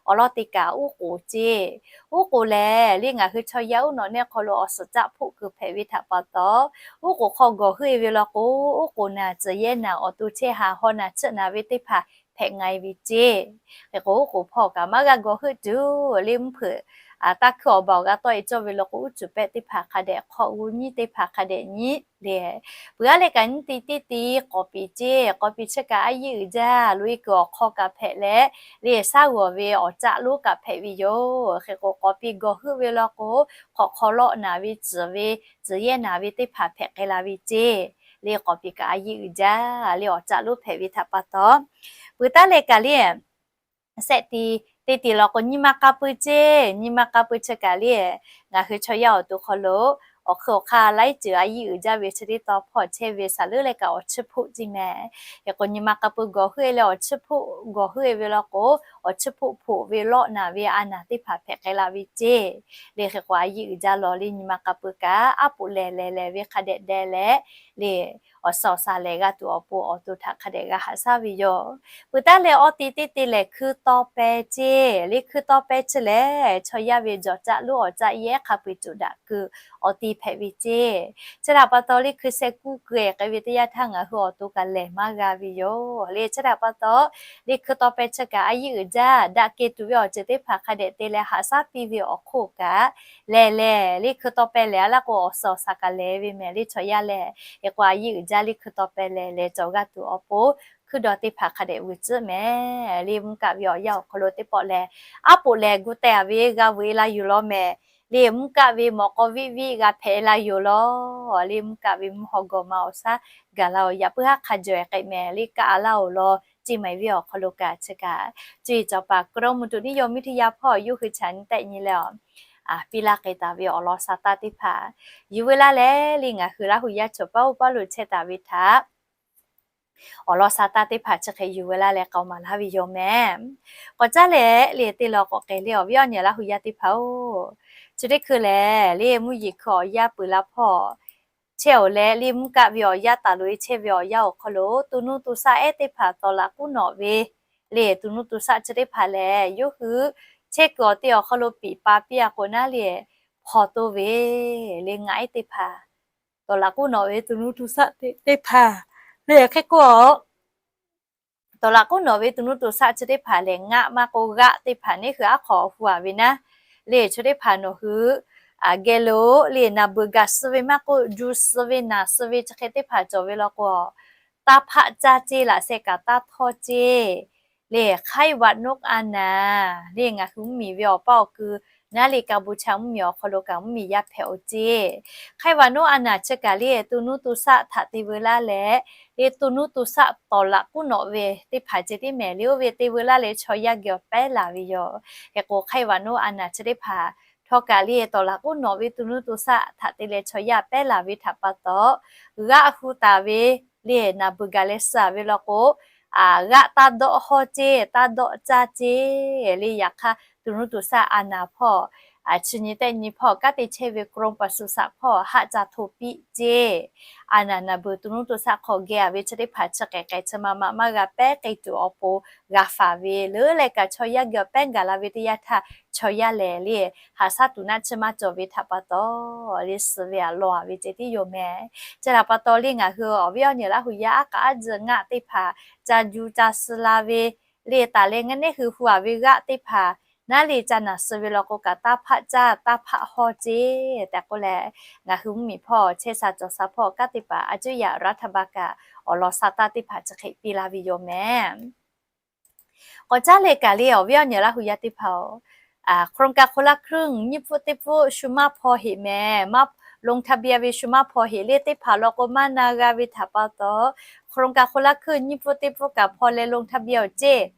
awˬ lawn teˇ kaꞈ uˉ k'oˍ ceˇ. Uˉ k'oˍ lehˬ le ngaˬ hui chaw yaˇ uˉ nawꞈ nehˆ hk'aw lo awˬ suhˍ caˆ hpoˆ kuiˬ hpehꞈ ve htaꞈ pa taw, uˉ k'oˍ hk'aw gawˬ heuˆ e ve law k'o, uˉ k'oˍ naˬ tcuhˍ yehˇ naˬ awˬ to chehˇ haˍ haw naˬ chiˆ naˬ ve teˇ hpaˍ hpehꞈ nga e ve ceˇ. Hk'e k'o uˉ k'oˍ hpawˇ kaꞈ maˇ g'a gawˬ heuˆ tuˬ le mvuhˇ hpeuꞈ taˇ hkuiˇ awˬ ba awˬ g'a tawˆ e cawˇ ve law k'o, uˉ cuˬ pehˆ teˇ hpaˍ hk'a dehꞈ hk'aw g'uˇ nyiˉ teˇ hpaˍ hk'a dehꞈ nyiˉ le. Peuˬ aˉ leh kaꞈ nyiˇ ti teˇ ti k'awˍ piˍ ceˇ. K'awˍ piˍ chi kaꞈ a yiˇ uiˍ jaˇ. Loꞈ e kuiˬ awˬ hk'aw kaꞈ hpehꞈ leh le shaˉ g'awˬ ve awˬ caˆ lonˉ kaꞈ hpehꞈ ve yoˬ. Hk'e k'o k'awˍ piˍ gawˬ heuˆ ve law k'o, hk'awꞈ hk'aw lawˆ naˬ ve tcuhˍ ve tcuhˍ yehˇ naˬ ve teˇ hpaˍ hpehꞈ k'ai la ve ceˇ. Le k'awˍ piˍ kaꞈ a yiˇ uiˍ jaˇ. Le awˬ caˆ lonˉ hpehꞈ ve htaꞈ pa taw, peuˬ taˉ leh kaꞈ le shehˆ ti teˇ ti law k'o nyi ma k'a pui ceˇ. Nyi ma k'a pui chi kaꞈ le ngaˬ hui chaw yaˇ awˬ to hk'aw lo awˬ hk'ui awˬ hk'aˇ laiˉ ceuˬ a yiˇ uiˍ jaˇ ve chi teˇ taw hpawˇ chehˇ ve shaˍ leuˉ leh kaꞈ awˬ chiˇ hpoˆ ceˇ mehˍ. Hk'e k'o nyi ma k'a pui gawˬ heuˆ e leh awˬ chiˇ hpoˆ gawˬ heuˆ e ve law k'o, awˬ chiˇ hpoˆ hpoꞈ ve lawˆ naˬ ve a naˬ teˇ hpaˍ hpehꞈ k'ai la ve ceˇ. Le hk'e k'o a yiˇ uiˍ jaˇ law le nyi ma k'a pui kaꞈ aˉ poꞈ lehˬ lehˬ lehˬ ve hk'a dehꞈ deh leh le awˬ suhˍ awˬ shaˍ lehˬ g'a tuˬ awˬ pon awˬ to htaꞈ hk'a dehꞈ g'a haꞈ shaˉ ve yoˬ. Peuˬ taˉ leh awˇ ti teˇ te lehˬ hkui taw peh ceˇ. Le hkui taw peh chi lehˬ chaw yaˇ ve jawˬ caˆ lonˉ awˬ caˆ yehˇ hk'a peu-eˬ cuˬ daꞈ keu awˬ ti hpehꞈ ve ceˇ. Chi htaꞈ pa taw le hkui sheh kuˇ keu-e k'ai ve teˇ yanˇ htaˇ ngaˬ hui awˬ to kaꞈ lehˬ maˇ g'a ve yoˬ. Le chi htaꞈ pa taw le hkui taw peh chi kaꞈ a yiˇ uiˍ jaˇ. Daꞈ kehˬ tuˬ ve awˬ ceuˬ teˇ hpaˍ hk'a dehꞈ te leh haꞈ shaˉ piˇ ve awˬ hk'oˆ kaꞈ lehˬ lehˬ le hkui taw peh lehˬ a laˇ k'o awˬ suhˍ awˬ shaˍ kaꞈ lehˬ ve mehˍ. Le chaw yaˇ lehˬ hk'e k'o a yiˇ uiˍ jaˇ le hkui taw peh lehˬ lehˬ cawˬ g'a tuˬ awˬ pon hkuiˇ daw teˇ hpaˍ hk'a dehꞈ vuiˬ tcuhˉ mehˍ. Le mvuhˇ kaˆ ve awˬ yanˇ awˬ hk'aw lo teˇ pawˆ lehˬ aˉ poꞈ lehˬ gu teh a ve g'a vuiˬ e la yoˬ law mehˍ. Le mvuhˇ kaˆ ve mawꞈ k'aw viˆ viˆ g'a hpehꞈ e la yoˬ law. Le mvuhˇ kaˆ ve mvuhˇ haw gawˬ ma awˬ shaˉ gaˬ la awˬ yaꞈ puiˉ haˉ hk'a jawˬ e k'ai mehˍ. Le kaˆ a laˇ oˬ law ceˇ ma e ve awˬ hk'aw lo kaꞈ chi kaꞈ cuˇ yiˍ cawˬ paˍ กรมอุตุนิยมวิทยา hpawˇ yawˇ hui chaꞈ nyi tehˆ nyi leh a piˇ laˇ k'ai taˍ ve awˬ lawn sha taˇ teˇ hpaˍ yuˬ veu laˇ leh le ngaˬ hui Laˇ hu yaˇ chaw paˉ oˇ paˉ lo chehˇ taˍ ve htaꞈ awˬ lawn sha taˇ teˇ hpaˍ chi hk'e yuˬ veu laˇ leh k'aoˍ maˍ laˇ ve yoˬ mehˍ. K'awꞈ caˉ leh le teˇ law k'awꞈ k'ehˬ le awˬ viˉ awˬ nyi Laˇ hu yaˇ teˇ hpaˍ-oˬ, chi teˇ hkui lehˬ le mvuhˇ yeˬ hkui awˬ yaˇ peuˬ la hpawˇ chehˇ oˬ leh le mvuhˇ kaˆ ve awˬ yaˇ taˍ loꞈ e chehˇ ve awˬ yanˇ awˬ hk'aw lo to nuˇ to shaˆ ehˉ teˇ hpaˍ tawˍ laꞈ k'uˉ nawꞈ ve le to nuˇ to shaˆ chi teˇ hpaˍ lehˬ yawˇ hui chehˇ kuiˬ awˬ te awˬ hk'aw lo piˍ pa piˇ a k'o naˉ le hpawnˬ to ve le ngaˆ ehˉ teˇ hpaˍ tawˍ laꞈ k'uˉ nawꞈ ve to nuˇ to shaˆ teˇ hpaˍ le hk'e k'o tawˍ laꞈ k'uˉ nawꞈ ve to nuˇ to shaˆ chi teˇ hpaˍ lehˬ ngaˆ maˇ k'oˆ g'aˆ teˇ hpaˍ neˇ hui aˉ hk'aw awˬ hu a ve naˉ le chi teˇ hpaˍ nawˬ hui geh lo le naˬ beuˬ gaˬ suh ve maˇ k'oˆ, juˇ suh ve naˬ suh ve chi hk'e teˇ hpaˍ cawˬ ve law k'o taˇ hpaˆ caˇ ceˇ, laꞈ sheh kaꞈ taˇ htawˇ ceˇ. Le ไข้หวัดนก a naˬ le ngaˬ hui mvuhˇmiˬ ve awˬ paˇ awˬ kui naˉ le Kaˍbuˍchaˇ mvuhˇmiˬ awˬ hk'aw lo kaꞈ mvuhˇmiˬ yaˇ hpehꞈ oˬ ceˇ. ไข้หวัดนก a naˬ chi kaꞈ le to nuˇ to shaˆ htaꞈ te veu laˇ leh le to nuˇ to shaˆ tawˍ laꞈ k'uˉ nawꞈ ve teˇ hpaˍ ceh tiˉ mehˍ le oˇ ve te veu laˇ leh chaw yaˇ geh awˬ pehˉ laˬ ve yoˬ. Hk'e k'o ไข้หวัดนก a naˬ chi teˇ hpaˍ htawˇ kaꞈ le tawˍ laꞈ k'uˉ nawꞈ ve to nuˇ to shaˆ htaꞈ te leh chaw yaˇ pehˉ laˬ ve htaꞈ pa taw g'aˆ hu taˍ ve le naˬ beuˬ gaˬ leh suh a ve law k'o g'aˆ taˇ dawˆ hawˇ ceˇ, taˇ dawˆ caˇ ceˇ. Le yaꞈ hk'aˇ to nuˇ to shaˆ a naˬ hpawˇ chi nyi tehˆ nyi hpawˇ kanˉ te chehˇ ve กรมปศุสัตว์ hpawˇ haˆ ca hto piˇ ceˇ. A naˍ naˍ beuˬ to nuˇ to shaˆ hk'aw geh a ve chi teˇ hpaˍ chi k'ehˬ k'ehˬ chi ma ma maˇ g'a pehˉ k'ai tuˬ awˬ pon g'a faˍ ve leuˉ leh kaꞈ chaw yaˇ geh awˬ pehˉ gaˬ la ve teˇ yanˇ htaˇ chaw yaˇ lehˬ le haꞈ shaˉ tuˬ naˆ tsuhˇ maˇ cawˬ ve htaꞈ pa taw le suh ve a law a ve ceh tiˉ yoˬ mehˍ. Chi htaꞈ pa taw le ngaˬ hui awˬ viˉ awˬ nyi Laˇ hu yaˇ aˉ k'aˉ aˉ tzuhꞈ ngaˆ teˇ hpaˍ ca ju ca suh la ve le taˍ leh ngaˇ neˉ hui hu a ve g'aˆ teˇ hpaˍ naˉ le ca naˬ suh ve law k'o kaꞈ taˇ hpaˆ caˇ taˇ hpaˆ hawˇ ceˇ tehꞈ k'oˆ leh, ngaˬ hui mvuhˇmiˬ hpawˇ chehˇ sha cawˬ sha hpawˇ kanˉ te paˍ a cuˇ yaꞈ รัฐบาล kaꞈ awˬ lawn sa taˇ teˇ hpaˍ chi hk'e piˇ la ve yoˬ mehˍ. K'awꞈ caˉ leh kaꞈ le awˬ viˉ awˬ nyi Laˇ hu yaˇ teˇ hpaˍ-oˬ, โครงการคนละครึ่ง nyiˇ pfuhˆ teˇ pfuhˆ shu maˇ hpaw heꞈ mehˍ, ลงทะเบียน ve shu maˇ hpaw heꞈ le teˇ hpaˍ law k'o maˇ na g'a ve htaꞈ pa taw, โครงการคนละครึ่ง nyiˇ pfuhˆ teˇ pfuhˆ kaꞈ hpaw leh ลงทะเบียน awˬ ceˇ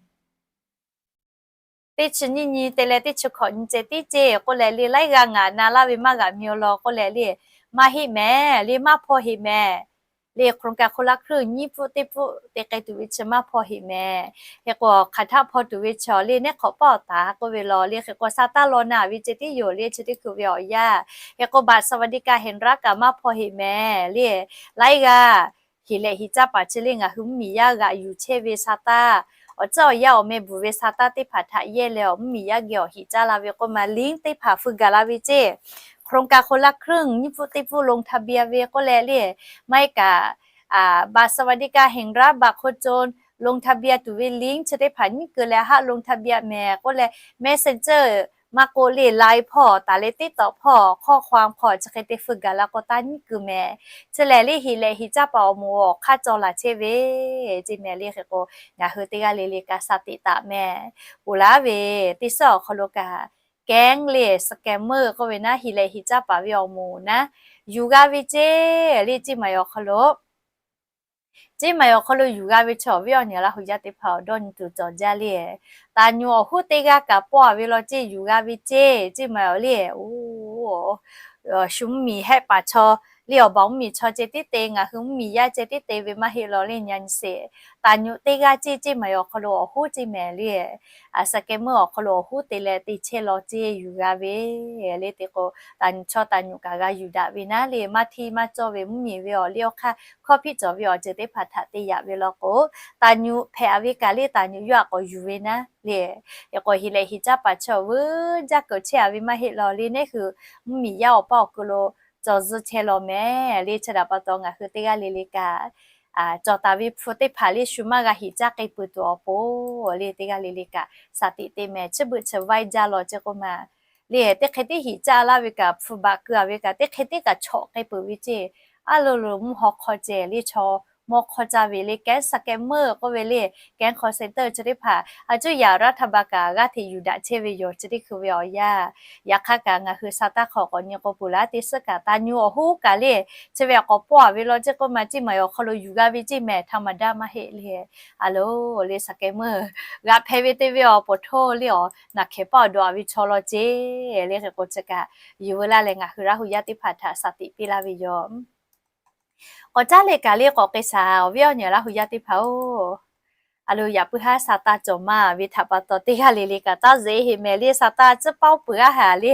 teˇ chi nyiˇ nyi te leh teˇ chi hkawꞈ nyi ceh tiˉ ceˇ k'oˆ leh le laiˉ g'aˇ ngaˬ na laˇ ve maˇ g'aꞈ mi-o law k'oˆ leh le maˇ heˆ mehˍ le maˇ hpaw heꞈ mehˍ. Le โครงการคนละครึ่ง nyiˇ pfuhˆ teˇ pfuhˆ te k'ai tuˬ ve chi maˇ hpaw heꞈ mehˍ. Hk'e k'o hk'aˬ htaˆ hpaw tuˬ ve chaw le neˉ hk'awꞈ paˆ awˬ taˍ k'oˆ ve law le hk'e k'o sa taˇ law na ve ceh tiˉ yoˬ le chi teˇ hkui ve awˬ yanˇ. Hk'e k'o บัตรสวัสดิการแห่งรัฐ kaꞈ maˇ hpaw heꞈ mehˍ le laiˉ g'aˇ heˍ lehꞈ heˍ caˇ paˍ chi le ngaˬ hui mvuhˇmiˬ yaˇ g'aꞈ yuˬ chehˇ ve sa taˇ, awˬ tcuhˉ awˬ yanˇ awˬ meh bvuhˬ ve sa taˇ teˇ hpaˍ htaꞈ yehˇ leh awˬ mvuhˇmiˬ yaˇ geh awˬ heˍ caˇ la ve k'oˆ ma link teˇ hpaˍ feu gaˬ la ve ceˇ. โครงการคนละครึ่ง nyiˇ pfuhˆ teˇ pfuhˆ ลงทะเบียน ve k'oˆ leh le maˇ heˆ kaꞈ บัตรสวัสดิการแห่งรัฐ บัตรคนจน ลงทะเบียน tuˬ ve link chi teˇ hpaˍ nyiˉ keu leh haˆ ลงทะเบียน mehˍ k'oˆ leh Messenger maˇ k'oˆ le Line hpawˇ taˍ leh TikTok hpawˇ ข้อความ hk'aw chi hk'e te feu gaˬ la k'o taˇ nyiˉ keu mehˍ. Chi lehˬ le heˍ lehꞈ heˍ caˇ paˍ awˬ moˍ awˬ hk'aˇ cawˬ laˬ chehˇ ve ceˇ mehˍ le hk'e k'o ngaˬ hui teˇ g'aˇ le le kaꞈ sa teꞈ taˍ mehˍ. Ponˬ laˇ ve teˇ suhˉ awˬ hk'aw lo kaꞈ แก๊ง le scammer k'oˆ ve naˉ heˍ lehꞈ heˍ caˇ paˍ ve awˬ moˍ naˉ yuˬ g'a ve ceˇ le ceˇ maˬ awˬ hk'aw lo ceˇ maˬ awˬ hk'aw lo yuˬ g'a ve chaw awˬ viˉ awˬ nyi Laˇ hu yaˇ teˇ hpaˍ awˬ dawˇ nyi tuˬ cawˬ jaˇ le. Taˍ nyuꞈ awˬ hoˉ teˇ g'aˇ kaꞈ pawˆ a ve law ceˇ yuˬ g'a ve ceˇ ceˇ maˬ awˬ le. Shu mvuhˇmiˬ hehˆ paˍ chaw le awˬ baˬ mvuhˇmiˬ chaw ceh tiˉ te ngaˬ hui mvuhˇmiˬ yaˇ ceh tiˉ te ve maˇ heˆ law le nyi nyi sheˍ. Taˍ nyuꞈ teˇ g'aˇ ceˇ ceˇ maˬ awˬ hk'aw lo awˬ hoˉ ceˇ mehˍ le scammer awˬ hk'aw lo awˬ hoˉ te leh te chehˇ law ceˇ yuˬ g'a ve le te k'o taˍ nyuꞈ chaw taˍ nyuꞈ kaꞈ g'a yuˬ daꞈ ve naˉ le maˇ hteˇ maˇ cawˇ ve mvuhˇmiˬ ve awˬ liˇ awˬ hk'aˇ hkawˇ hpiˆ cawˬ ve awˬ ceuˬ teˇ hpaˍ htaꞈ te yaꞈ ve law k'o taˍ nyuꞈ hpehꞈ a ve kaꞈ le taˍ nyuꞈ yawˇ a k'awꞈ yuˬ ve naˉ le. Hk'e k'o heˍ lehꞈ heˍ caˇ paˍ chaw veuˬ jaˇ keuꞈ chehˇ a ve maˇ heˆ law le neˉ hui mvuhˇmiˬ yaˇ awˬ paˇ awˬ ku lo cawˬ zuh chehˇ law mehˍ le chi htaꞈ pa taw ngaˬ hui teˇ g'aˇ le le kaꞈ cawˬ taˍ ve hpu teˇ hpaˍ le shu maˇ g'a heˍ caˇ k'ai peuˬ tuˬ awˬ pon le teˇ g'aˇ le le kaꞈ sa teꞈ te mehˍ. Chi beuꞈ chi vaiˇ jaˇ law ceˇ k'oˆ ma le teˇ hk'e tiˉ heˍ caˇ laˇ ve kaꞈ hpu baꞈ keu a ve kaꞈ teˇ hk'e tiˉ kaꞈ chawꞈ k'ai peuˬ ve ceˇ. A lo lo mvuhˇ haw hk'aw ceh le chaw mawˇ hk'aw caˇ ve le แก๊ง scammer k'oˆ ve le แก๊ง call center chi teˇ hpaˍ a cuˇ yaꞈ รัฐบาล kaꞈ g'aˇ hteꞈ yuˬ daꞈ chehˇ ve yoˬ chi teˇ hkui ve awˬ yanˇ. Yaꞈ hk'aˇ kaꞈ ngaˬ hui sa taˇ hk'aw k'awꞈ nyi k'o ponˬ laˇ teˇ suhˉ kaꞈ taˍ nyuꞈ awˬ hoˉ kaꞈ le chi ve k'awꞈ pawˆ a ve law ceˇ k'oˆ ma ceˇ maˬ awˬ hk'aw lo yuˬ g'a ve ceˇ mehˍ htaˇ maˍ daˇ maˇ heˆ le. A lo le scammer g'aꞈ hpehꞈ ve te ve awˬ pon htoˇ le awˬ naˬ hkehˍ paˆ awˬ dawˬ a ve chaw law ceˇ le hk'e k'o chi kaꞈ yuˬ veu laˇ leh ngaˬ hui Laˇ hu yaˇ teˇ hpaˍ htaꞈ sa teꞈ piˇ laˇ ve yoˬ. K'awꞈ caˉ leh kaꞈ le k'awꞈ k'ai shaˍ awˬ viˉ awˬ nyi Laˇ hu yaˇ teˇ hpaˍ-oˬ, a lo yaꞈ puiˉ haˉ sa taˇ cawˬ ma ve htaꞈ pa taw teˇ g'aˇ le le kaꞈ taˇ zeꞈ heˍ mehˍ le sa taˇ tcuhˉ paoˉ peuˬ g'aˇ haˍ le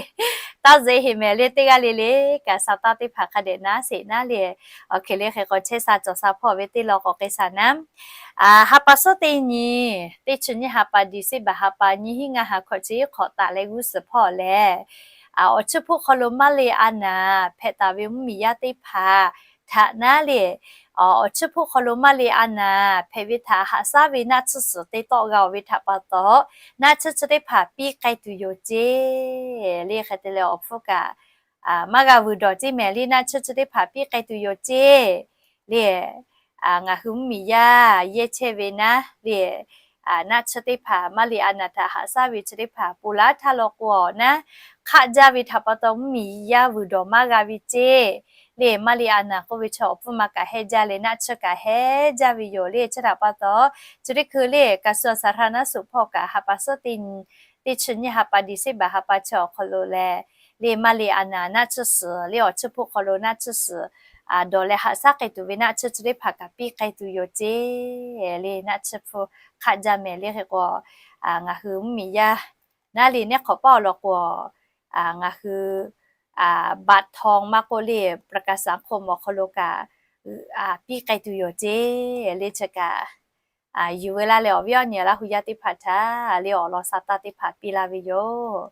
taˇ zeꞈ heˍ mehˍ le teˇ g'aˇ le le kaꞈ sa taˇ teˇ hpaˍ hk'a dehꞈ naˉ sheˍ naˉ le. Awˬ hk'e le hk'e k'o chehˇ sha cawˬ sha hpawˇ ve teˇ law k'awꞈ k'ai shaˍ naˉ. Ha pa suhˉ teˇ nyi, teˇ chi nyiˇ ha pa December ha pa nyiˇ hinˉ ngaˇ ha hkawꞈ chi hk'awꞈ taˍ leh g'uˇ suhˍ hpawˇ lehˬ, awˬ chiˇ hpuˇ hk'aw lo maˇ le a naˍ hpehꞈ taˍ ve mvuhˇmiˬ yaˇ teˇ hpaˍ htaꞈ naˉ le, awˬ chiˇ hpuˇ hk'aw lo maˇ le a naˍ hpehꞈ ve htaꞈ haꞈ shaˉ ve naˆ tsuhˇ suhˍ te tawˆ g'a-oˬ ve htaꞈ pa taw, naˆ tsuhˇ chi teˇ hpaˍ piˇ k'ai tuˬ yoˬ ceˇ le hk'e te leh awˬ hpfuhˇ kaꞈ maˇ g'a vuiˬ dawˬ ceˇ mehˍ le naˆ tsuhˇ chi teˇ hpaˍ piˇ k'ai tuˬ yoˬ ceˇ le. Ngaˬ hui mvuhˇmiˬ yaˇ yehˇ chehˇ ve naˉ le, naˆ tsuhˇ teˇ hpaˍ maˇ le a naˍ htaꞈ haꞈ shaˉ ve chi teˇ hpaˍ ponˬ laˇ htaˇ law k'o naˉ hk'aˆ jaˇ ve htaꞈ pa taw mvuhˇmiˬ yaˇ vuiˬ dawˬ maˇ g'a ve ceˇ le maˇ le a naˍ k'oˆ ve chi awˬ hpfuhˇ ma kaꞈ hehnˇ jaˇ leh naˆ tsuhˇ kaꞈ hehnˇ jaˇ ve yoˬ le chi htaꞈ pa taw, chi teˇ hkui le kaꞈ suh a saˍ hra naˉ suꞈ hpawˇ kaꞈ ha pa suhˉ teˇ nyi, teˇ chi nyiˇ ha pa December ha pa chi awˬ hk'aw lo lehˬ, le maˇ le a naˍ naˆ tsuhˇ suhˍ le awˬ chiˇ hpuˇ hk'aw lo naˆ tsuhˇ suhˍ dawˬ leh haꞈ shaˉ k'ai tuˬ ve naˆ tsuhˇ chi teˇ hpaˍ kaꞈ piˇ k'ai tuˬ yoˬ ceˇ le naˆ tsuhˇ hpu hk'aˆ jaˇ mehˍ le hk'e k'o, ngaˬ hui mvuhˇmiˬ yaˇ naˉ le neˉ hk'awꞈ paˆ awˬ lawn k'o, ngaˬ hui บัตรทอง maˇ k'oˆ le ประกันสังคม awˬ hk'aw lo kaꞈ piˇ k'ai tuˬ yoˬ ceˇ. Le chi kaꞈ yuˬ ve laˇ leh awˬ viˉ awˬ nyi Laˇ hu yaˇ teˇ hpaˍ htaꞈ le awˬ lawn sa tanˇ teˇ hpaˍ piˇ laˇ ve yoˬ.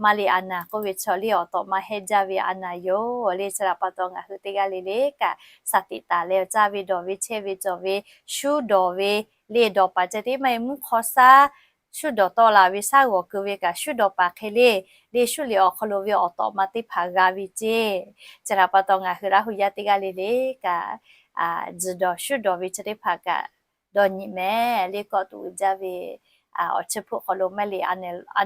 Maˇ le a naˍ k'oˆ ve chaw le awˬ tawꞈ ma hehnˇ jaˇ ve a naˍ yoˬ. Le chi htaꞈ pa taw ngaˬ hui teˇ g'aˇ le le kaꞈ สติ taˍ leh awˬ caˇ ve dawˬ ve chehˇ ve cawˬ ve shuˉ dawˬ ve le dawˬ paˍ ceh tiˉ maˇ heˆ mvuhˇ hk'aw shaˉ shuˉ dawˬ tawˆ la ve shaˉ g'awˬ keu ve kaꞈ shuˉ dawˬ paˍ hk'e le, le shuˉ liꞈ awˬ hk'aw lo ve awˬ tawꞈ ma teˇ hpaˍ g'a ve ceˇ. Chi htaꞈ pa taw ngaˬ hui Laˇ hu yaˇ teˇ g'aˇ le le kaꞈ tzuhˬ dawˬ shuˉ dawˬ ve chi teˇ hpaˍ kaꞈ dawˇ nyi mehˍ le kawˆ tuˬ uiˍ jaˇ ve awˬ chi hpfuhˆ hk'aw lo maˇ le a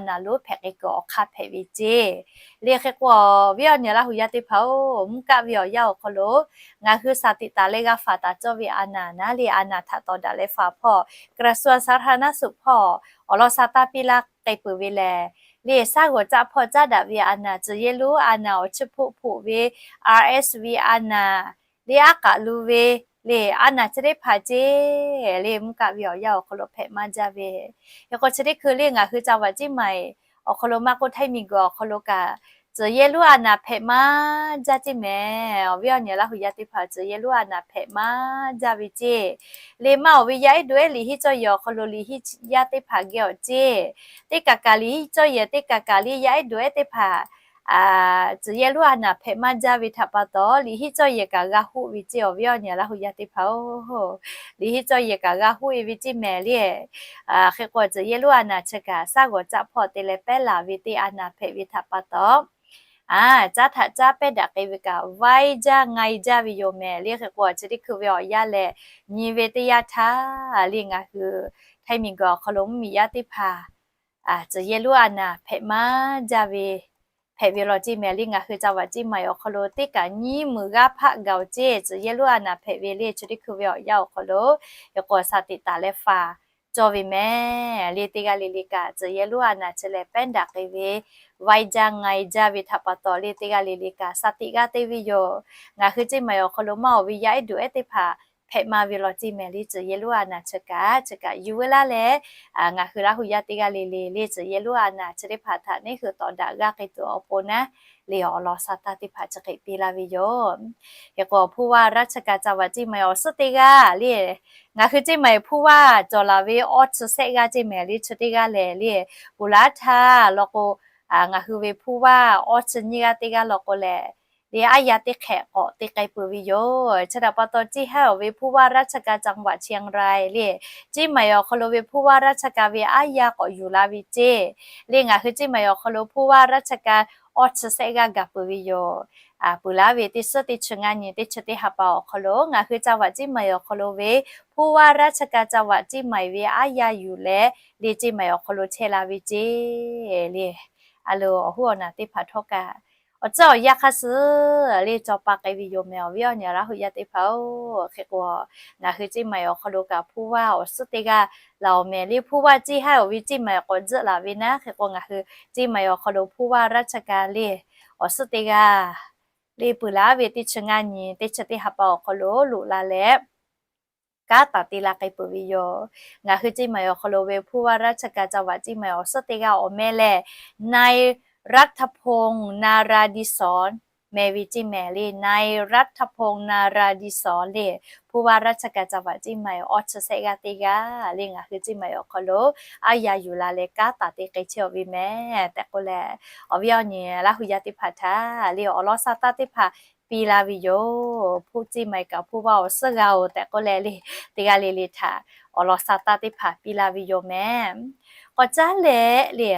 naˍ lonˉ hpehꞈ k'ai kuiˬ awˬ hk'aˇ hpehꞈ ve ceˇ. Le hk'e k'o awˬ viˉ awˬ nyi Laˇ hu yaˇ teˇ hpaˍ-oˬ, mvuhˇ kaˆ ve awˬ yanˇ awˬ hk'aw lo ngaˬ hui สติ taˍ leh g'a faˍ taˍ cawˇ ve a naˍ naˉ le a naˍ htaꞈ tawˍ daꞈ leh faˍ hpawˇ กระทรวงสาธารณสุข hpawˇ awˬ lawn sa tanˇ piˇ laˇ k'ai peuˬ ve lehˬ, le shaˉ g'awˬ caˆ hpawˇ caˉ daꞈ ve a naˍ, tcuhˬ yehˇ lonˉ a naˍ, awˬ chi hpfuhˆ hpfuhˆ ve RSV a naˍ, le aˉ k'aꞈ lu ve le a naˍ chi teˇ hpaˍ ceˇ. Le mvuhˇ kaˆ ve awˬ yanˇ awˬ hk'aw lo hpehꞈ maˇ jaˇ ve, hk'e k'o chi teˇ hkui le ngaˬ hui จังหวัดเชียงใหม่ awˬ hk'aw lo maˇ k'oˆ, Htaiˇ miˬguiˬ awˬ hk'aw lo kaꞈ tcuhˬ yehˇ lonˉ a naˍ hpehꞈ maˇ jaˇ ceˇ mehˍ. Awˬ viˉ awˬ nyi Laˇ hu yaˇ teˇ hpaˍ tcuhˬ yehˇ lonˉ a naˍ hpehꞈ maˇ jaˇ ve ceˇ. Le maˇ oˬ ve yaˇ ehˉ dawˬ ehˉ liꞈ henˇ cawˇ yehˬ awˬ hk'aw lo liꞈ henˇ yaˇ teˇ hpaˍ geh awˬ ceˇ, teˇ kaꞈ kaꞈ liꞈ henˇ cawˇ yehˬ teˇ kaꞈ kaꞈ le yaˇ ehˉ dawˬ ehˉ teˇ hpaˍ tcuhˬ yehˇ lonˉ a naˍ hpehꞈ maˇ jaˇ ve htaꞈ pa taw liꞈ henˇ cawˇ yehˬ kaꞈ g'a hoˆ ve ceˇ. Awˬ viˉ awˬ nyi Laˇ hu yaˇ teˇ hpaˍ-oˬ, liꞈ henˇ cawˇ yehˬ kaꞈ g'a hoˆ e ve ceˇ mehˍ le. Hk'e k'o tcuhˬ yehˇ lonˉ a naˍ chi kaꞈ shaˉ g'awˬ caˆ hpawˇ te leh pehˉ laˬ ve teˇ a naˍ hpehꞈ ve htaꞈ pa taw, caˉ htaꞈ caˉ pehˉ daꞈ k'ai ve kaꞈ vaiˇ jaˇ ngaiˇ jaˇ ve yoˬ mehˍ le. Hk'e k'o chi teˇ hkui ve awˬ yanˇ lehˬ nyi ve teˇ yanˇ htaˇ le ngaˬ hui Htaiˇ miˬguiˬ awˬ hk'aw lo mvuhˇmiˬ yaˇ teˇ hpaˍ tcuhˬ yehˇ lonˉ a naˍ hpehꞈ maˇ jaˇ ve hpehꞈ ve law ceˇ mehˍ le. Ngaˬ hui จังหวัดเชียงใหม่ awˬ hk'aw lo teˇ kaꞈ nyiˇ meunˍ g'aˇ hpaˆ gaˬ-oˬ ceˇ, tcuhˬ yehˇ lonˉ a naˍ hpehꞈ ve le chi teˇ hkui ve awˬ yanˇ awˬ hk'aw lo. Hk'e k'o สติ taˍ leh faˍ cawˇ ve mehˍ le. Teˇ g'aˇ le le kaꞈ tcuhˬ yehˇ lonˉ a naˍ chi lehˬ pehˉ daꞈ k'ai ve vaiˇ jaˇ ngaiˇ jaˇ ve htaꞈ pa taw le teˇ g'aˇ le le kaꞈ สติ g'a te ve yoˬ. Ngaˬ hui ceˇ maˬ awˬ hk'aw lo maˇ oˬ ve yaˇ ehˉ dawˬ ehˉ teˇ hpaˍ hpehꞈ maˇ ve law ceˇ mehˍ le. Tcuhˬ yehˇ lonˉ a naˍ chi kaꞈ chi kaꞈ yuˬ ve laˇ leh ngaˬ hui Laˇ hu yaˇ teˇ g'aˇ le le le tcuhˬ yehˇ lonˉ a naˍ chi teˇ hpaˍ htaꞈ neˇ hui tawˍ daꞈ g'a k'ai tuˬ awˬ pon naˉ le awˬ lawn sa tanˇ teˇ hpaˍ chi hk'e piˇ laˇ ve yoˬ. Hk'e k'o ผู้ว่าราชการจังหวัดเชียงใหม่ awˬ suhˉ teˇ g'aˇ le ngaˬ hui ceˇ maˬ ผู้ว่า cawˬ laˬ ve awˇ chi shehˆ g'aˇ ceˇ mehˍ le chi teˇ g'aˇ lehˬ le, Ponˍ laˉ htaˇ law k'o ngaˬ hui ve ผู้ว่า awˇ chi nyiˇ g'aˇ teˇ g'aˇ law k'o lehˬ le aˉ yaˇ teˇ hk'ehꞈ k'awꞈ te k'ai peuˬ ve yoˬ. Chi htaꞈ pa taw ceˇ haˉ awˬ ve ผู้ว่าราชการจังหวัดเชียงราย le ceˇ maˬ awˬ hk'aw lo ve ผู้ว่าราชการ ve aˉ yaˇ k'awꞈ yuˬ la ve ceˇ le ngaˬ hui ceˇ maˬ awˬ hk'aw lo ผู้ว่าราชการ awˇ chi shehˆ g'aˇ gaˬ peuˬ ve yoˬ. Peuˬ laˇ ve teˇ suhˉ teˇ chi ngaˇ nyi teˇ chi teˇ ha pa awˬ hk'aw lo ngaˬ hui จังหวัดเชียงใหม่ awˬ hk'aw lo ve ผู้ว่าราชการจังหวัดเชียงใหม่ ve aˉ yaˇ yuˬ leh le ceˇ maˬ awˬ hk'aw lo chehˇ la ve ceˇ le. A lo awˬ hoˉ awˬ naˬ teˇ hpaˍ htawˇ kaꞈ awˬ tcuhˉ awˬ yanˇ hk'aˇ suh le caw pa k'ai ve yoˬ mehˍ. Awˬ viˉ awˬ nyi Laˇ hu yaˇ teˇ hpaˍ-oˬ, hk'e k'o ngaˬ hui ceˇ maˬ awˬ hk'aw lo kaꞈ ผู้ว่า awˬ suhˉ teˇ g'aˇ laˬ awˬ mehˍ le. ผู้ว่า ceˇ haˉ awˬ ve ceˇ maˬ k'awꞈ tzuhˆ laˬ ve naˉ hk'e k'o ngaˬ hui ceˇ maˬ awˬ hk'aw lo ผู้ว่าราชการ le awˬ suhˉ teˇ g'aˇ le peuˬ laˇ ve teˇ chi ngaˇ nyi teˇ chi teˇ ha pa awˬ hk'aw lo loꞈ la leh kanˉ taˍ te la k'ai peuˬ ve yoˬ. Ngaˬ hui ceˇ maˬ awˬ hk'aw lo ve ผู้ว่าราชการจังหวัดเชียงใหม่ awˬ suhˉ teˇ g'aˇ awˬ meh lehˬ นายรัฐพงษ์ นาราดิศร meh ve ceˇ mehˍ le. นายรัฐพงษ์ นาราดิศร le ผู้ว่าราชการจังหวัดเชียงใหม่ awˇ chi shehˆ g'aˇ teˇ g'aˇ le ngaˬ hui ceˇ maˬ awˬ hk'aw lo aˉ yaˇ yuˬ la leh kanˉ taˍ te k'ai chehˇ-oˬ ve mehˍ tehꞈ k'oˆ leh, awˬ viˉ awˬ nyi Laˇ hu yaˇ teˇ hpaˍ htaꞈ le awˬ lawn sa tanˇ teˇ hpaˍ piˇ laˇ ve yoˬ. ผู้ ceˇ maˬ kaꞈ ผู้ว่า awˬ suhˉ g'a-oˬ tehꞈ k'oˆ leh le, teˇ g'aˇ le le htaꞈ awˬ lawn sa tanˇ teˇ hpaˍ piˇ laˇ ve yoˬ mehˍ. K'awꞈ caˉ leh le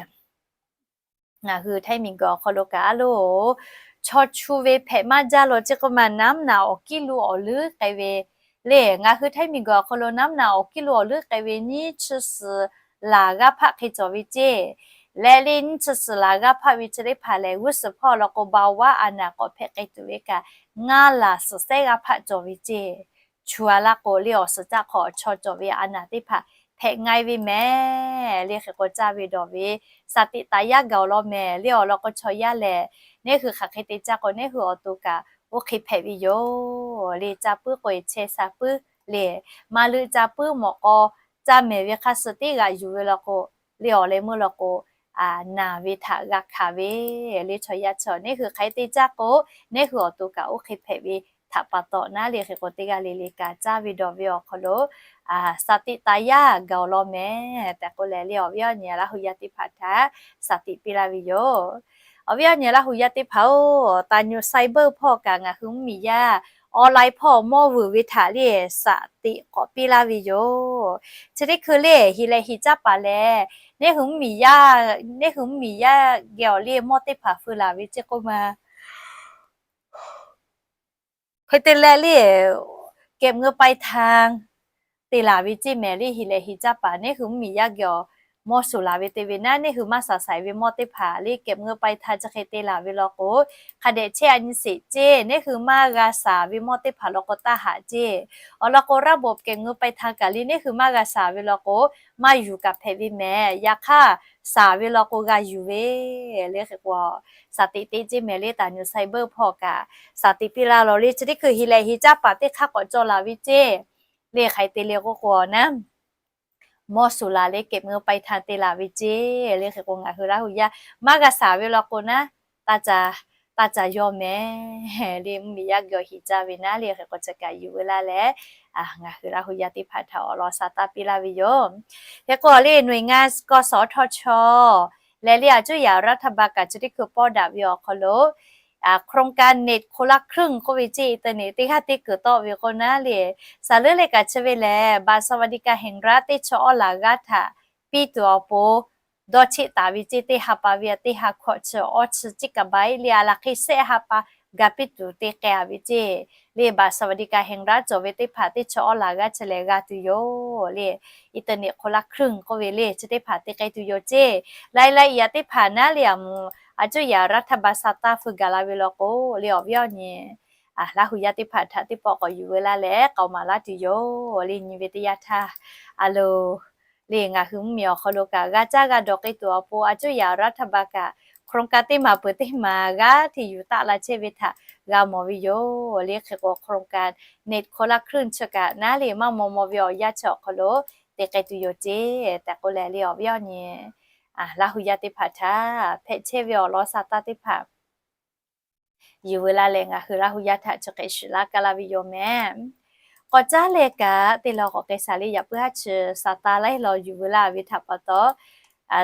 ngaˬ hui Htaiˇ miˬguiˬ awˬ hk'aw lo kaꞈ a loˬ, chaw chu ve hpehꞈ maˇ jaˇ law ceˇ k'oˆ ma, naˉ mvuhˇ naꞈ awˬ kiˉ lu awˬ leuˉ k'ai ve le. Ngaˬ hui Htaiˇ miˬguiˬ awˬ hk'aw lo naˉ mvuhˇ naꞈ awˬ kiˉ lu awˬ leuˉ k'ai ve nyiˇ chi suhˍ laˬ g'aˇ hpaˆ hk'e cawˬ ve ceˇ. Leh le nyiˇ chi suhˍ laˬ g'aˇ hpaˆ ve chi teˇ hpaˍ lehˬ g'uˇ suhˍ hpawˇ law k'o เบาหวาน a naˍ k'awꞈ hpehꞈ k'ai tuˬ ve kaꞈ ngaˇ laˬ suhˍ shehˆ g'aˇ hpaˆ cawˬ ve ceˇ. Chu a laˇ k'o le awˬ suhˍ caˆ hk'aw chaw cawˬ ve a naˍ teˇ hpaˍ hpehꞈ ngaiˇ ve mehˍ le. Hk'e k'o caˇ ve dawˬ ve สติ taˍ yaˇ gaˬ-oˬ law mehˍ le. Awˬ lawn k'o chaw yaˇ lehˬ neˇ hui hk'aˬ hk'e te caˇ k'o neˇ hui awˬ to kaꞈ oˇ hk'e hpehꞈ ve yoˬ le. Caˇ puiˉ k'o e chehˇ sha puiˉ le, maˇ leuˆ caˇ puiˉ mawꞈ k'aw caˇ mehˍ ve hk'aˇ suh teˇ g'aꞈ yuˬ ve law k'o le awˬ leh meuˇ law k'o naˬ ve htaꞈ g'a hkanˍ ve le. Chaw yaˇ chi neˇ hui hk'aˬ hk'e te caˇ k'o, neˇ hui awˬ to kaꞈ oˇ hk'e hpehꞈ ve htaꞈ pa taw naˉ le, hk'e k'o teˇ g'aˇ le le kaꞈ caˇ ve dawˬ ve awˬ hk'aw lo สติ taˍ yaˇ gaˬ awˬ lawn mehˍ tehꞈ k'oˆ leh le, awˬ viˉ awˬ nyi Laˇ hu yaˇ teˇ hpaˍ htaꞈ สติ piˇ laˇ ve yoˬ. Awˬ viˉ awˬ nyi Laˇ hu yaˇ teˇ hpaˍ-oˬ, taˍ nyu cyber hpawˇ kaꞈ ngaˬ hui mvuhˇmiˬ yaˇ online hpawˇ mawˇ vuiˬ ve htaꞈ le สติ k'awꞈ piˇ laˇ ve yoˬ. Chi teˇ hkui le hiˍ leh hiˍ caˇ paˍ lehˬ, neˇ hui mvuhˇmiˬ yaˇ, neˇ hui mvuhˇmiˬ yaˇ geh awˬ le mawˇ teˇ hpaˍ feu laˬ ve ceˇ k'oˆ ma. Hk'e te leh le, เก็บเงินปลายทาง te laˬ ve ceˇ mehˍ le. Hiˍ leh hiˍ caˇ paˍ neˇ hui mvuhˇmiˬ yaˇ geh awˬ mawˇ shuˍ laˬ ve te ve naˉ, neˇ hui maˇ shaˍ shaiˍ ve mawˇ teˇ hpaˍ le เก็บเงินปลายทาง chi hk'e te laˬ ve law k'o, hk'a dehꞈ chehˇ a nyi sheˍ ceˇ. Neˇ hui maˇ g'a shaˍ ve mawˇ teˇ hpaˍ law k'o taˇ haꞈ ceˇ. Awˬ lawn k'o ระบบเก็บเงินปลายทาง kaꞈ le neˇ hui maˇ g'a shaˍ ve law k'o, maˇ yuˬ kaꞈ hpehꞈ ve mehˍ. Yaꞈ hk'aˇ, shaˍ ve law k'o g'a yuˬ ve le. Hk'e k'o, สติ te ceˇ mehˍ le. Taˍ nyu cyber hpawˇ kaꞈ สติ piˇ laˇ law le. Chi teˇ hkui hiˍ leh hiˍ caˇ paˍ teˇ hk'aˇ k'awꞈ cawˬ laˬ ve ceˇ le. Hk'aˬ hk'e te le k'oˆ k'o naˉ, mawˇ shuˍ laˬ le เก็บเงินปลายทาง te laˬ ve ceˇ le. Hk'e k'o ngaˬ hui Laˇ hu yaˇ maˇ g'a shaˍ ve law k'o naˉ, taˇ caˍ yaw mehˍ le. Mvuhˇmiˬ yaˇ geh awˬ hiˍ caˇ ve naˉ le. Hk'e k'o chi kaꞈ yuˬ veu laˇ leh, ngaˬ hui Laˇ hu yaˇ teˇ hpaˍ htaꞈ awˬ lawn sha taˇ piˇ laˇ ve yoˬ. Hk'e k'o le หน่วยงาน กสทช. leh le a cuˇ yaꞈ รัฐบาล kaꞈ chi teˇ hkui pawˇ daꞈ ve awˬ hk'aw lo โครงการ เน็ตคนละครึ่ง k'oˆ ve ceˇ, internet teˇ g'aˇ teˇ kuiˬ tawˆ ve k'o naˉ le, saˍ leuˉ le kaꞈ chi ve lehˬ บัตรสวัสดิการแห่งรัฐ teˇ chi awˉ laˬ g'aˇ htaꞈ piˇ tuˬ awˬ pon dawˇ cheˆ taˍ ve ceˇ. Teˇ ha pa ve teˇ ha hkawꞈ chi awˇ chi จิกะไบต์ le a laˬ hk'e shehˆ ha pa ga piˇ tuˬ te k'ai a ve ceˇ. Le บัตรสวัสดิการแห่งรัฐ cawˬ ve teˇ hpaˍ teˇ chi awˉ laˬ g'aˇ chi lehˬ g'a tuˬ yoˬ le. Internet คนละครึ่ง k'oˆ ve le chi teˇ hpaˍ te k'ai tuˬ yoˬ ceˇ. Laiˉ laiˉ yaꞈ teˇ hpaˍ naˉ le a mvuh a cuˇ yaꞈ รัฐบาล sha taˇ feu gaˬ la ve law k'o le, awˬ viˉ awˬ nyi Laˇ hu yaˇ teˇ hpaˍ htaꞈ teˇ pawˆ k'awꞈ yuˬ veu laˇ leh k'aoˍ maˍ laˇ tuˬ yoˬ le. Nyi ve teˇ yanˇ htaˇ, a lo le ngaˬ hui mvuhˇmiˬ awˬ hk'aw lo kaꞈ g'a caˇ g'a dawˬ k'ai tuˬ awˬ pon a cuˇ yaꞈ รัฐบาล kaꞈ โครงการ teˇ maˍ peuˬ teˇ maˍ g'aˇ hteꞈ yuˬ taˆ la chehˇ ve htaꞈ g'a mawˬ ve yoˬ le. Hk'e k'o โครงการ เน็ตคนละครึ่ง chi kaꞈ naˉ le maˇ maw maw ve awˬ yanˇ chi awˬ hk'aw lo te k'ai tuˬ yoˬ ceˇ tehꞈ k'oˆ leh le, awˬ viˉ awˬ nyi Laˇ hu yaˇ teˇ hpaˍ htaꞈ hpehꞈ chehˇ ve awˬ lawn sha taˇ teˇ hpaˍ yuˬ veu laˇ leh ngaˬ hui Laˇ hu yaˇ htaꞈ chi hk'e shiˍ laˇ kaˇ laˇ ve yoˬ mehˍ. K'awꞈ caˉ leh kaꞈ teˇ law k'awꞈ k'ai shaˍ le, yaꞈ puiˉ haˉ chi sha taˇ laiˉ law yuˬ veu laˇ ve htaꞈ pa taw,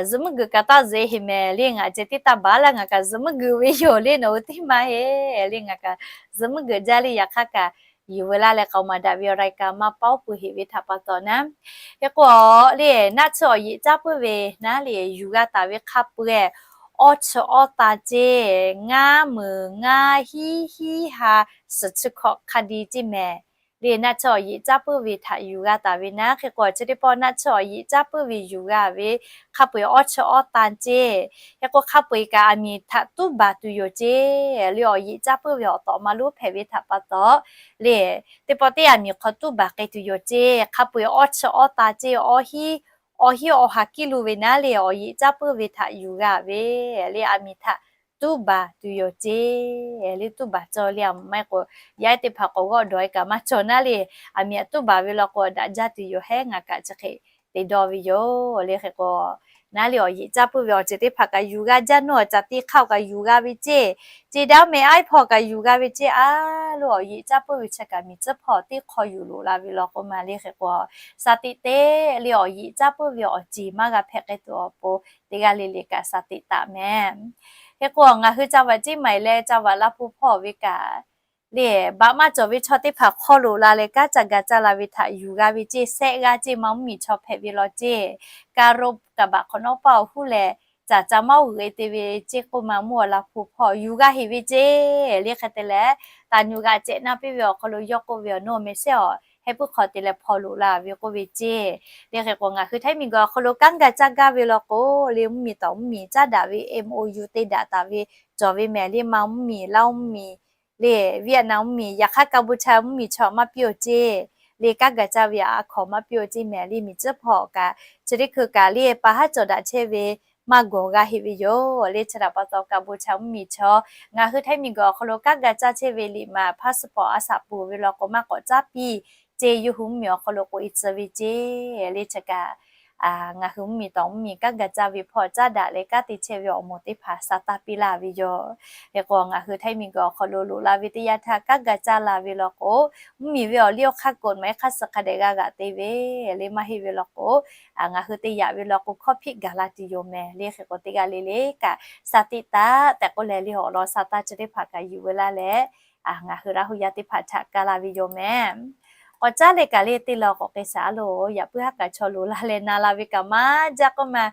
zuhꞈ muiˉ guiˬ kaꞈ taˇ zeꞈ heˍ mehˍ le. Ngaˬ ceh teˇ taˇ baˬ laˇ ngaˬ kaꞈ zuhꞈ muiˉ guiˬ ve yoˬ le. Nawˬ hui teˇ maˇ heˆ le, ngaˬ kaꞈ zuhꞈ muiˉ guiˬ jaˇ le. Yaꞈ hk'aˇ kaꞈ yuˬ veu laˇ leh k'aoˍ maˍ daꞈ ve awˬ รายการ maˇ paoˉ peuˬ heˍ ve htaꞈ pa taw naˉ, hk'e k'o le naˆ tsuhˇ awˬ yeꞈ caˉ puiˉ ve naˉ le yuˬ g'a taˍ ve hk'a peu-eˬ awˇ chi awˇ tan ceˇ, ngaˇ meunˍ ngaˇ hiˉ hiˉ ha suhˍ chi hkawꞈ hk'a di ceˇ mehˍ le. Naˆ tsuhˇ awˬ yeꞈ caˉ puiˉ ve htaꞈ yuˬ g'a taˍ ve naˉ, hk'e k'o chi teˇ pawˆ naˆ tsuhˇ awˬ yeꞈ caˉ puiˉ ve yuˬ g'a ve hk'a peu-eˬ awˇ chi awˇ tan ceˇ. Hk'e k'o hk'a peu-eˬ kaꞈ aˬ miˍ htaꞈ tuˉ baˬ tuˬ yoˬ ceˇ le. Awˬ yeꞈ caˉ puiˉ ve awˬ tawꞈ maˇ lonˉ hpehꞈ ve htaꞈ pa taw le, teˇ pawˆ teˇ aˬ miˍ hk'aw tuˉ baˬ k'ai tuˬ yoˬ ceˇ. Hk'a peu-eˬ awˇ chi awˇ tan ceˇ, awˇ hiˉ awˇ hiˉ awˇ ha kiˇ lo ve naˉ le awˬ yeꞈ caˉ puiˉ ve htaꞈ yuˬ g'a ve le. Aˬ miˍ htaꞈ tuˉ baˬ tuˬ yoˬ ceˇ le. Tuˉ baˬ cawˇ le a maˇ heˆ k'o, yaˇ ehˉ teˇ hpaˍ k'awꞈ g'awˆ dawˬ e kaꞈ maˇ cawˬ naˉ le, aˬ miˍ htaꞈ tuˉ baˬ ve law k'o daꞈ jaˇ tuˬ yoˬ hehˉ. Ngaˬ kaꞈ chi hk'e te dawˇ ve yoˬ le. Hk'e k'o naˉ le awˬ yeꞈ caˉ puiˉ ve awˬ ceuˬ teˇ hpaˍ kaꞈ yuˬ g'a jaˇ, nawˬ caˬ te hk'aˇ kaꞈ yuˬ g'a ve ceˇ, ceˇ daˇ meh aiˉ hpawˇ kaꞈ yuˬ g'a ve ceˇ, a lo awˬ yeꞈ caˉ puiˉ ve chi kaꞈ miˬ tcuhˉ hpawˇ teˇ hk'aw yuˬ loꞈ la ve law k'o ma le. Hk'e k'o สติ teˇ le awˬ yeꞈ caˉ puiˉ ve awˬ ceˬ maˇ g'a hpehꞈ k'ai tuˬ awˬ pon teˇ g'aˇ le le kaꞈ สติ taˍ mehˍ. Hk'e k'o ngaˬ hui จังหวัดเชียงใหม่ leh จังหวัดลำพูน hpawˇ ve kaꞈ le baꞈ maˇ cawˬ ve chaw teˇ hpaˍ hk'aw loꞈ la leh kanˉ ca ga caˇ la ve htaꞈ yuˬ g'a ve ceˇ, shehˆ g'aˇ ceˇ, maˇ mvuhˇmiˬ chaw hpehꞈ ve law ceˇ, การรพ kaꞈ baꞈ hk'awꞈ nawˉ paˇ awˬ huˉ leh caˬ ca maˇ g'uiˬ e te ve ceˇ k'oˆ ma mvuhˇ awˬ Laˇ hpu hpawˇ yuˬ g'a heˍ ve ceˇ le. Hk'e te leh, taˍ nyu g'a cehꞈ naˇ piˇ ve awˬ hk'aw lo yawˇ k'oˆ ve awˬ nawˬ meh shehˆ awˬ heh puiˉ hk'aw te leh hpaw loꞈ la ve k'oˆ ve ceˇ. Le hk'e k'o ngaˬ hui Htaiˇ miˬguiˬ awˬ hk'aw lo kanˉ ga caˇ gaˇ ve law k'o le, mvuhˇmiˬ tawˍ mvuhˇmiˬ caˉ daꞈ ve MOU te daꞈ taˍ ve cawˬ ve mehˍ le. Maˇ mvuhˇmiˬ, Laˇ mvuhˇmiˬ le, Vietnam mvuhˇmiˬ, yaꞈ hk'aˇ Kampuchea mvuhˇmiˬ chaw maˇ piˇ-oˬ ceˇ le. Kanˉ ga caˇ ve a hkawˍ maˇ piˇ-oˬ ceˇ mehˍ le. Miˬ tcuhˉ hpawˇ kaꞈ chi teˇ hkui kaꞈ le pa haˉ cawˬ daꞈ chehˇ ve maˇ gawˬ g'a heˍ ve yoˬ le. Chi htaꞈ pa taw Kampuchea mvuhˇmiˬ chaw ngaˬ hui Htaiˇ miˬguiˬ awˬ hk'aw lo kanˉ ga caˇ chehˇ ve liꞈ maˍ passport a shaꞈ peuˬ ve law k'o maˇ k'awꞈ caˉ piˇ ceˇ. Yawˇ hui mvuhˇmiˬ awˬ hk'aw lo k'oꞈ e tcuh ve ceˇ le. Chi kaꞈ ngaˬ hui mvuhˇmiˬ tawˍ mvuhˇmiˬ kanˉ ga caˇ ve hpawˇ caˉ daꞈ leh kanˉ te chehˇ ve awˬ moˍ teˇ hpaˍ sa taˇ piˇ laˇ ve yoˬ. Hk'e k'o, ngaˬ hui htaiˇ miˬguiˬ awˬ hk'aw lo loꞈ la ve teˇ yanˇ htaˇ kanˉ ga caˇ la ve law k'o, mvuhˇmiˬ ve awˬ liˇ awˬ hk'aˇ กฎหมาย hk'aˇ suh hk'a dehꞈ g'a g'aꞈ te ve le maˇ heˆ ve law k'o, ngaˬ hui te yaꞈ ve law k'o, hkawˇ hpiˆ gaˬ la tuˬ yoˬ mehˍ le. Hk'e k'o, teˇ g'aˇ le le kaꞈ sa tiꞈ taˉ tehꞈ k'oˆ leh le awˬ lawn sa taˇ chi teˇ hpaˍ kaꞈ yuˬ veu laˇ leh, ngaˬ hui Laˇ hu yaˇ teˇ hpaˍ htaꞈ ka la ve yoˬ mehˍ. K'awꞈ caˉ leh kaꞈ le teˇ law k'awꞈ k'ai shaˍ a loˬ, yaꞈ puiˉ haˉ kaꞈ chaw loꞈ la leh na la ve kaꞈ maˇ jaˇ k'oˆ ma,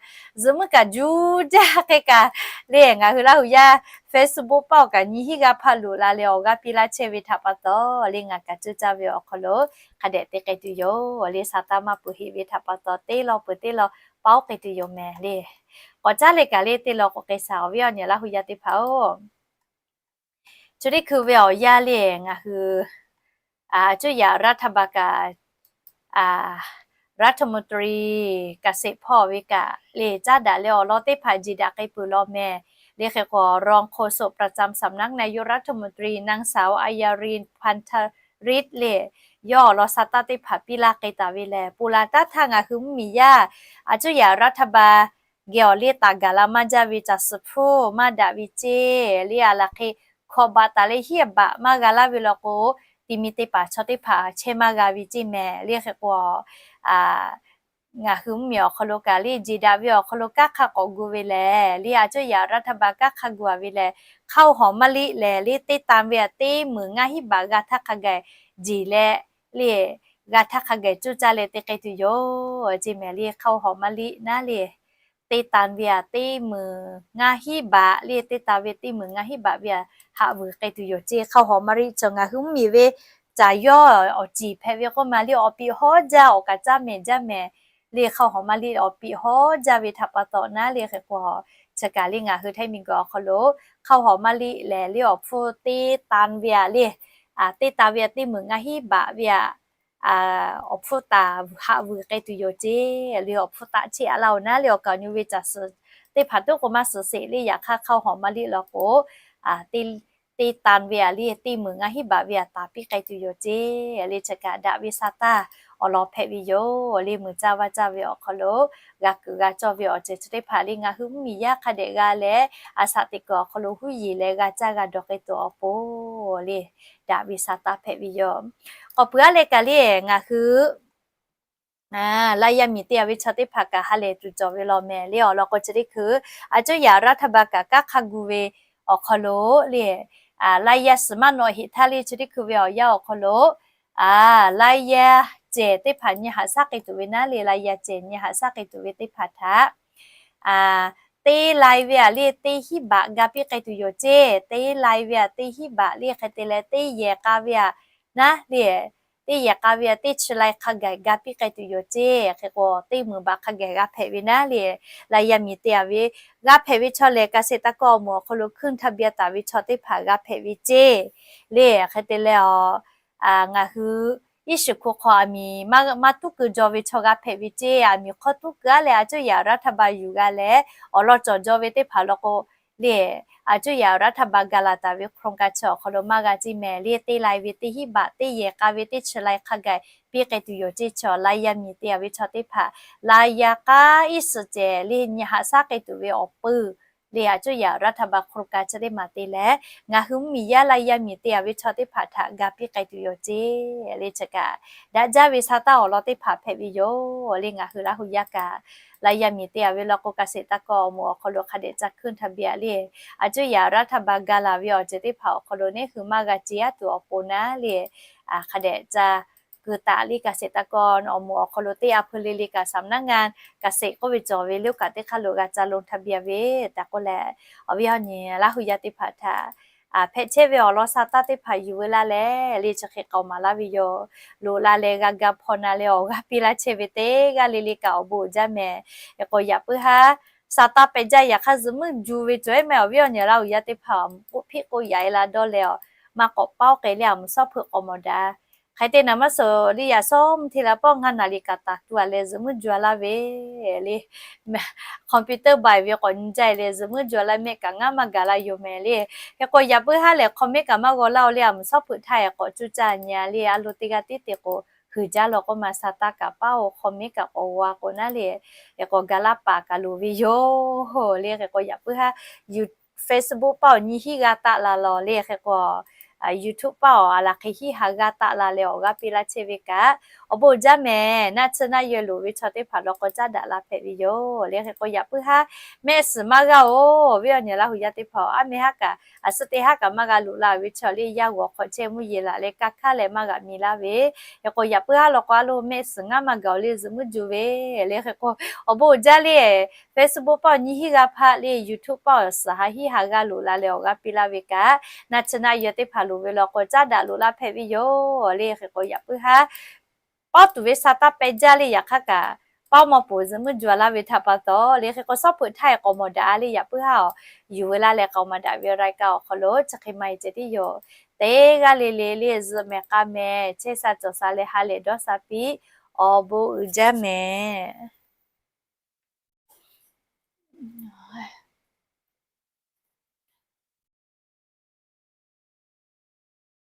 zuhꞈ muiˉ kaꞈ juˇ jaˇ hk'e kaꞈ le ngaˬ hui Laˇ hu yaˇ Facebook paˆ awˬ kaꞈ nyi hiˉ g'aˇ hpaˇ loꞈ la leh awˬ g'aˇ piˇ laˇ chehˇ ve htaꞈ pa taw le ngaˬ kaꞈ cuˇ caˇ ve awˬ hk'aw lo hk'a dehꞈ te k'ai tuˬ yoˬ le. Sa taˇ maˇ peuˬ heˆ ve htaꞈ pa taw teˇ law peuˬ teˇ law paˆ oˉ k'ai tuˬ yoˬ mehˍ le. K'awꞈ caˉ leh kaꞈ le teˇ law k'awꞈ k'ai shaˍ awˬ viˉ awˬ nyi Laˇ hu yaˇ teˇ hpaˍ-oˬ, chi teˇ hkui ve awˬ yanˇ le ngaˬ hui a cuˇ yaꞈ รัฐบาล kaꞈ รัฐมนตรี เกษตร hpawˇ ve kaꞈ le caˉ daꞈ leh awˬ lawn teˇ hpaˍ jeˬ daꞈ k'ai peuˬ law mehˍ le. Hk'e k'o, รองโฆษกประจำสำนักนายกรัฐมนตรี นางสาว อัญญาริน พันธฤทธิ์ le yawˇ awˬ lawn sa taˇ teˇ hpaˍ piˇ laˇ k'ai taˍ ve lehˬ, ponˬ laˬ taˇ htaˇ ngaˬ hui mvuhˇmiˬ yaˇ a cuˇ yaꞈ รัฐบาล geh awˬ liˇ taˍ gaˬ la maˇ jaˇ ve caˬ suhˍ hpfuhˇ maˇ daꞈ ve ceˇ le. A laˬ hk'e hkawꞈ baꞈ taˍ leh hiˉ baꞈ maˇ g'a laˇ ve law k'o, ti mi te paˍ chaw teˇ hpaˍ chehˇ maˇ g'a ve ceˇ mehˍ le. Hk'e k'o, ngaˬ hui mvuhˇmiˬ awˬ hk'aw lo kaꞈ le jeˬ daꞈ ve awˬ hk'aw lo kanˉ hk'a k'awꞈ gu ve lehˬ le, a cuˇ yaꞈ รัฐบาล kanˉ hk'a gu a ve lehˬ, hk'aˇ hawˍ maˇ liˆ lehˬ le teˇ tan ve a teˇ meunˍ ngaˇ hiˉ baꞈ g'a htaˇ hk'a gaˬ jeˬ leh le g'a htaˇ hk'a gaˬ cuˇ caˇ leh te k'ai tuˬ yoˬ ceˇ mehˍ le. Hk'aˇ hawˍ maˇ liˆ naˉ le teˇ tan ve a teˇ meunˍ ngaˇ hiˉ baꞈ le teˇ tan ve teˇ meunˍ ngaˇ hiˉ baꞈ ve a haꞈ vuiˬ k'ai tuˬ yoˬ ceˇ. Hk'aˇ hawˍ maˇ liˆ chaw ngaˬ hui mvuhˇmiˬ ve caˬ yawˇ awˬ ciˍ hpehꞈ ve k'oˆ ma le awˬ piꞈ hawˉ jaˇ awˬ kaꞈ caˇ mehˍ jaˇ mehˍ le. Hk'aˇ hawˍ maˇ liˆ awˬ piꞈ hawˉ jaˇ ve htaꞈ pa taw naˉ le. Hk'e k'o, chi kaꞈ le ngaˬ hui htaiˇ miˬguiˬ awˬ hk'aw lo hk'aˇ hawˍ maˇ liˆ lehˬ le awˬ hpfuhˇ teˇ tan ve a le teˇ tan ve a teˇ meunˍ ngaˇ hiˉ baꞈ ve a awˬ hpfuhˇ taˍ haꞈ vuiˬ k'ai tuˬ yoˬ ceˇ le. Awˬ hpfuhˇ taˆ cheˆ a laˇ-oˬ naˉ le awˬ kaˍ awˬ nyu ve caˬ suhˍ teˇ hpaˍ tuˉ k'o maˇ suhˍ sheˍ le. Yaꞈ hk'aˇ hk'aˇ hawˍ maˇ liˆ law k'o, teˇ tan ve a le teˇ meunˍ ngaˇ hiˉ baꞈ ve a taˍ piˇ k'ai tuˬ yoˬ ceˇ le. Chi kaꞈ daꞈ ve sa taˇ awˬ lawn hpehꞈ ve yoˬ le. Mui caˇ vaˇ caˇ ve awˬ hk'aw lo g'a kuiˬ g'a cawˇ ve awˬ ceuˬ chi teˇ hpaˍ le ngaˬ hui mvuhˇmiˬ yaˇ hk'a dehꞈ g'a leh a shaꞈ teꞈ kuiˬ awˬ hk'aw lo huˉ yeˬ leh g'a caˇ g'a dawˬ k'ai tuˬ awˬ pon le daꞈ ve sa taˇ hpehꞈ ve yoˬ. K'awꞈ puiˉ a leh kaꞈ le ngaˬ hui Laˇ yaˇ miˬ te a ve chaw teˇ hpaˍ kaꞈ ha lehˬ tuˬ cawˬ ve law mehˍ le. Awˬ lawn k'o, chi teˇ hkui a cuˇ yaꞈ รัฐบาล kaꞈ kanˉ hk'a gu ve awˬ hk'aw lo le, Laˇ yaˇ suhˍ maˇ nawꞈ heꞈ htaˇ le chi teˇ hkui ve awˬ yanˇ awˬ hk'aw lo Laˇ yaˇ cehˬ teˇ hpaˍ nyi haꞈ shaˉ k'ai tuˬ ve naˉ le. Laˇ yaˇ cehˬ nyi haꞈ shaˉ k'ai tuˬ ve teˇ hpaˍ htaꞈ teˇ lai ve a le teˇ hiˉ baꞈ ga piˇ k'ai tuˬ yoˬ ceˇ. Teˇ lai ve a teˇ hiˉ baꞈ le hk'e te leh teˇ yehˬ k'a ve a naˉ le teˇ yehˬ k'a ve a teˇ chi lai hk'a gaˬ ga piˇ k'ai tuˬ yoˬ ceˇ. Hk'e k'o, teˇ meunˍ baꞈ hk'a gaˬ g'a hpehꞈ ve naˉ le. Laˇ yaˇ miˬ te a ve g'a hhpehꞈ ve chaw lehˬ, เกษตรกร awˬ moˍ awˬ hk'aw lo ขึ้นทะเบียน taˍ ve chaw teˇ hpaˍ g'a hpehꞈ ve ceˇ le. Hk'e te leh a ngaˬ hui iˉ shiˍ hku hk'aw aˬ miˍ maˇ tuˉ keu jaw ve chaw g'a hpehꞈ ve ceˇ. Aˬ miˍ hk'aw tuˉ keu a leh a cuˇ yaꞈ รัฐบาล yuˬ g'a leh awˬ lawn cawˬ jaw ve teˇ hpaˍ law k'o le, a cuˇ yaꞈ รัฐบาล ga laˬ taˍ ve โครงการ chi awˬ hk'aw lo maˇ g'a ceˇ mehˍ le. Teˇ lai ve teˇ hiˉ baꞈ teˇ yehˬ k'a ve teˇ chi lai hk'a gaˬ piˇ k'ai tuˬ yoˬ ceˇ. Chaw Laˇ yaˇ miˬ te a ve chaw teˇ hpaˍ Laˇ yaˇ k'aˉ iˉ suhˍ cehˬ le nyi haꞈ shaˉ k'ai tuˬ ve awˬ pui le, a cuˇ yaꞈ รัฐบาล โครงการ chi teˇ maˬ te leh, ngaˬ hui mvuhˇmiˬ yaˇ Laˇ yaˇ miˬ te a ve chaw teˇ hpaˍ htaꞈ ga piˇ k'ai tuˬ yoˬ ceˇ le. Chi kaꞈ daꞈ jaˇ ve sa taˇ awˬ lawn teˇ hpaˍ hpehꞈ ve yoˬ le. Ngaˬ hui Laˇ hu yaˇ kaꞈ Laˇ yaˇ miˬ te a ve law k'o, เกษตรกร awˬ moˍ awˬ hk'aw lo hk'a dehꞈ ca ขึ้นทะเบียน le, a cuˇ yaꞈ รัฐบาล ga laˬ ve awˬ ceuˬ teˇ hpaˍ awˬ hk'aw lo neˇ hui maˇ g'a ce aˉ tuˬ awˬ pon naˉ le, hk'a dehꞈ ca keu taˍ le. เกษตรกร awˬ moˍ awˬ hk'aw lo teˇ a hpui le le kaꞈ สำนักงานเกษตร k'oˆ ve cawˬ ve le kaꞈ teˇ hk'aˇ lo g'a ca ลงทะเบียน ve tehꞈ k'oˆ leh, awˬ viˉ awˬ nyi Laˇ hu yaˇ teˇ hpaˍ htaꞈ hpehꞈ chehˇ ve awˬ lawn sa taˇ teˇ hpaˍ yuˬ veu laˇ leh le chi hk'e k'aoˍ maˍ laˇ ve yoˬ. Loꞈ la leh g'a ga hpaw na leh awˬ g'aˇ piˇ laˇ chehˇ ve teˇ g'aˇ le le kaꞈ awˬ bon jaˇ mehˍ. Hk'e k'o, yaꞈ puiˉ haˉ sa taˇ pehꞈ jaˇ. Yaꞈ hk'aˇ zuhꞈ muiˉ ju ve cawˬ eˉ mehˍ. Awˬ viˉ awˬ nyi Laˇ hu yaˇ teˇ hpaˍ k'oˆ hpiˆ k'oˆ yaꞈ e la dawˇ leh a, maˇ k'awꞈ paoˉ k'ai le a muˍ sawˉ hpeuꞈ k'awꞈ mawˬ daꞈ. Hk'e te naˍ maˇ suhˍ le yaꞈ sawˉ mvuhˇ hteˇ la pawˆ ngaˇ naˍ riˍ kaꞈ taˍ tu a leh zuhꞈ muiˉ ju a laˇ ve le. Computer baiˬ ve k'awꞈ nyi jaˇ e leh zuhꞈ muiˉ ju a laˇ mehˆ kaꞈ ngaˇ maˇ gaˬ la yoˬ mehˍ le. Hk'e k'o, yaꞈ puiˉ haˉ lehˬ hk'aw mehˆ kaꞈ maˇ g'aw laˇ o le a muˍ sawˉ hpeuꞈ htaˇ e k'awꞈ cuˇ caˇ nyi a le. A lo teˇ g'aˇ tiˉ te k'o Heuˬ jaˇ law k'o maˇ sha taˇ kaꞈ paˇ-oˬ, hk'aw miˉ kaꞈ k'awꞈ g'a k'o naˉ le, hk'e k'o ga laˇ paˍ kaꞈ loˍ ve yoˬ le. Hk'e k'o yaꞈ puiˉ haˉ, Facebook paˇ awˬ nyi hiˉ g'a taˆ la law le. Hk'e k'o YouTube paˇ awˬ a laˬ hk'e hiˉ ha g'a taˆ la leh awˬ g'aˇ piˇ laˇ chehˇ ve kaꞈ, awˬ bon uiˍ jaˇ mehˍ. Naˆ tsuhˇ naˆ yawˇ loˍ ve chaw teˇ hpaˍ law k'o caˉ daꞈ la hpehꞈ ve yoˬ le. Hk'e k'o yaꞈ puiˉ haˉ, mehˆ suhˍ maˇ g'aˇ-oˬ ve awˬ nyi Laˇ huˍ yaˇ teˇ hpaˍ-oˬ, aˉ mehˆ haˉ kaꞈ a suhˉ teˇ haˉ kaꞈ maˇ g'a loꞈ la ve chaw le, yaˇ g'awˬ hk'awꞈ chehˇ mvuhˇ yeˬ laˬ leh kaˇ hkaˉ leh maˇ g'aꞈ mi laˇ ve. Hk'e k'o yaꞈ puiˉ haˉ law k'o a lo mehˆ suhˍ ngaˇ maˇ gaˬ-oˬ le, zuhꞈ muiˉ juˇ ve le. Hk'e k'o awˬ bon uiˍ jaˇ le, Facebook paˇ awˬ nyi hiˉ g'a hpaˆ le, YouTube paˇ awˬ suhˍ ha hiˉ ha g'a loꞈ la leh awˬ g'aˇ piˇ laˇ ve kaꞈ, naˆ tsuhˇ naˆ yawˇ teˇ hpaˍ loˍ ve law k'o caˉ daꞈ loꞈ laˇ hpehꞈ ve yoˬ le. Hk'e k'o yaꞈ puiˉ haˉ, paˇ tuˬ ve sha taˇ peh jaˇ le, yaꞈ hk'aˇ kaꞈ paˇ maw poˍ zuhꞈ muiˉ juˇ laˇ ve htaꞈ pa taw le. Hk'e k'o shawˉ peuꞈ htaˇ e k'awꞈ mawˬ daꞈ-a le, yaꞈ puiˉ haˉ-oˬ, yuˬ ve laˇ leh k'awꞈ maˍ daꞈ ve awˬ รายการ awˬ hk'aw lo chi hk'e maˇ heˆ ceh tiˉ yoˬ. Teˇ g'aˇ le le le zuhꞈ mehˍ k'a mehˍ chehˇ sha cawˬ sha leh ha lehˬ dawˇ sha piˇ, awˬ bon uiˍ jaˇ mehˍ.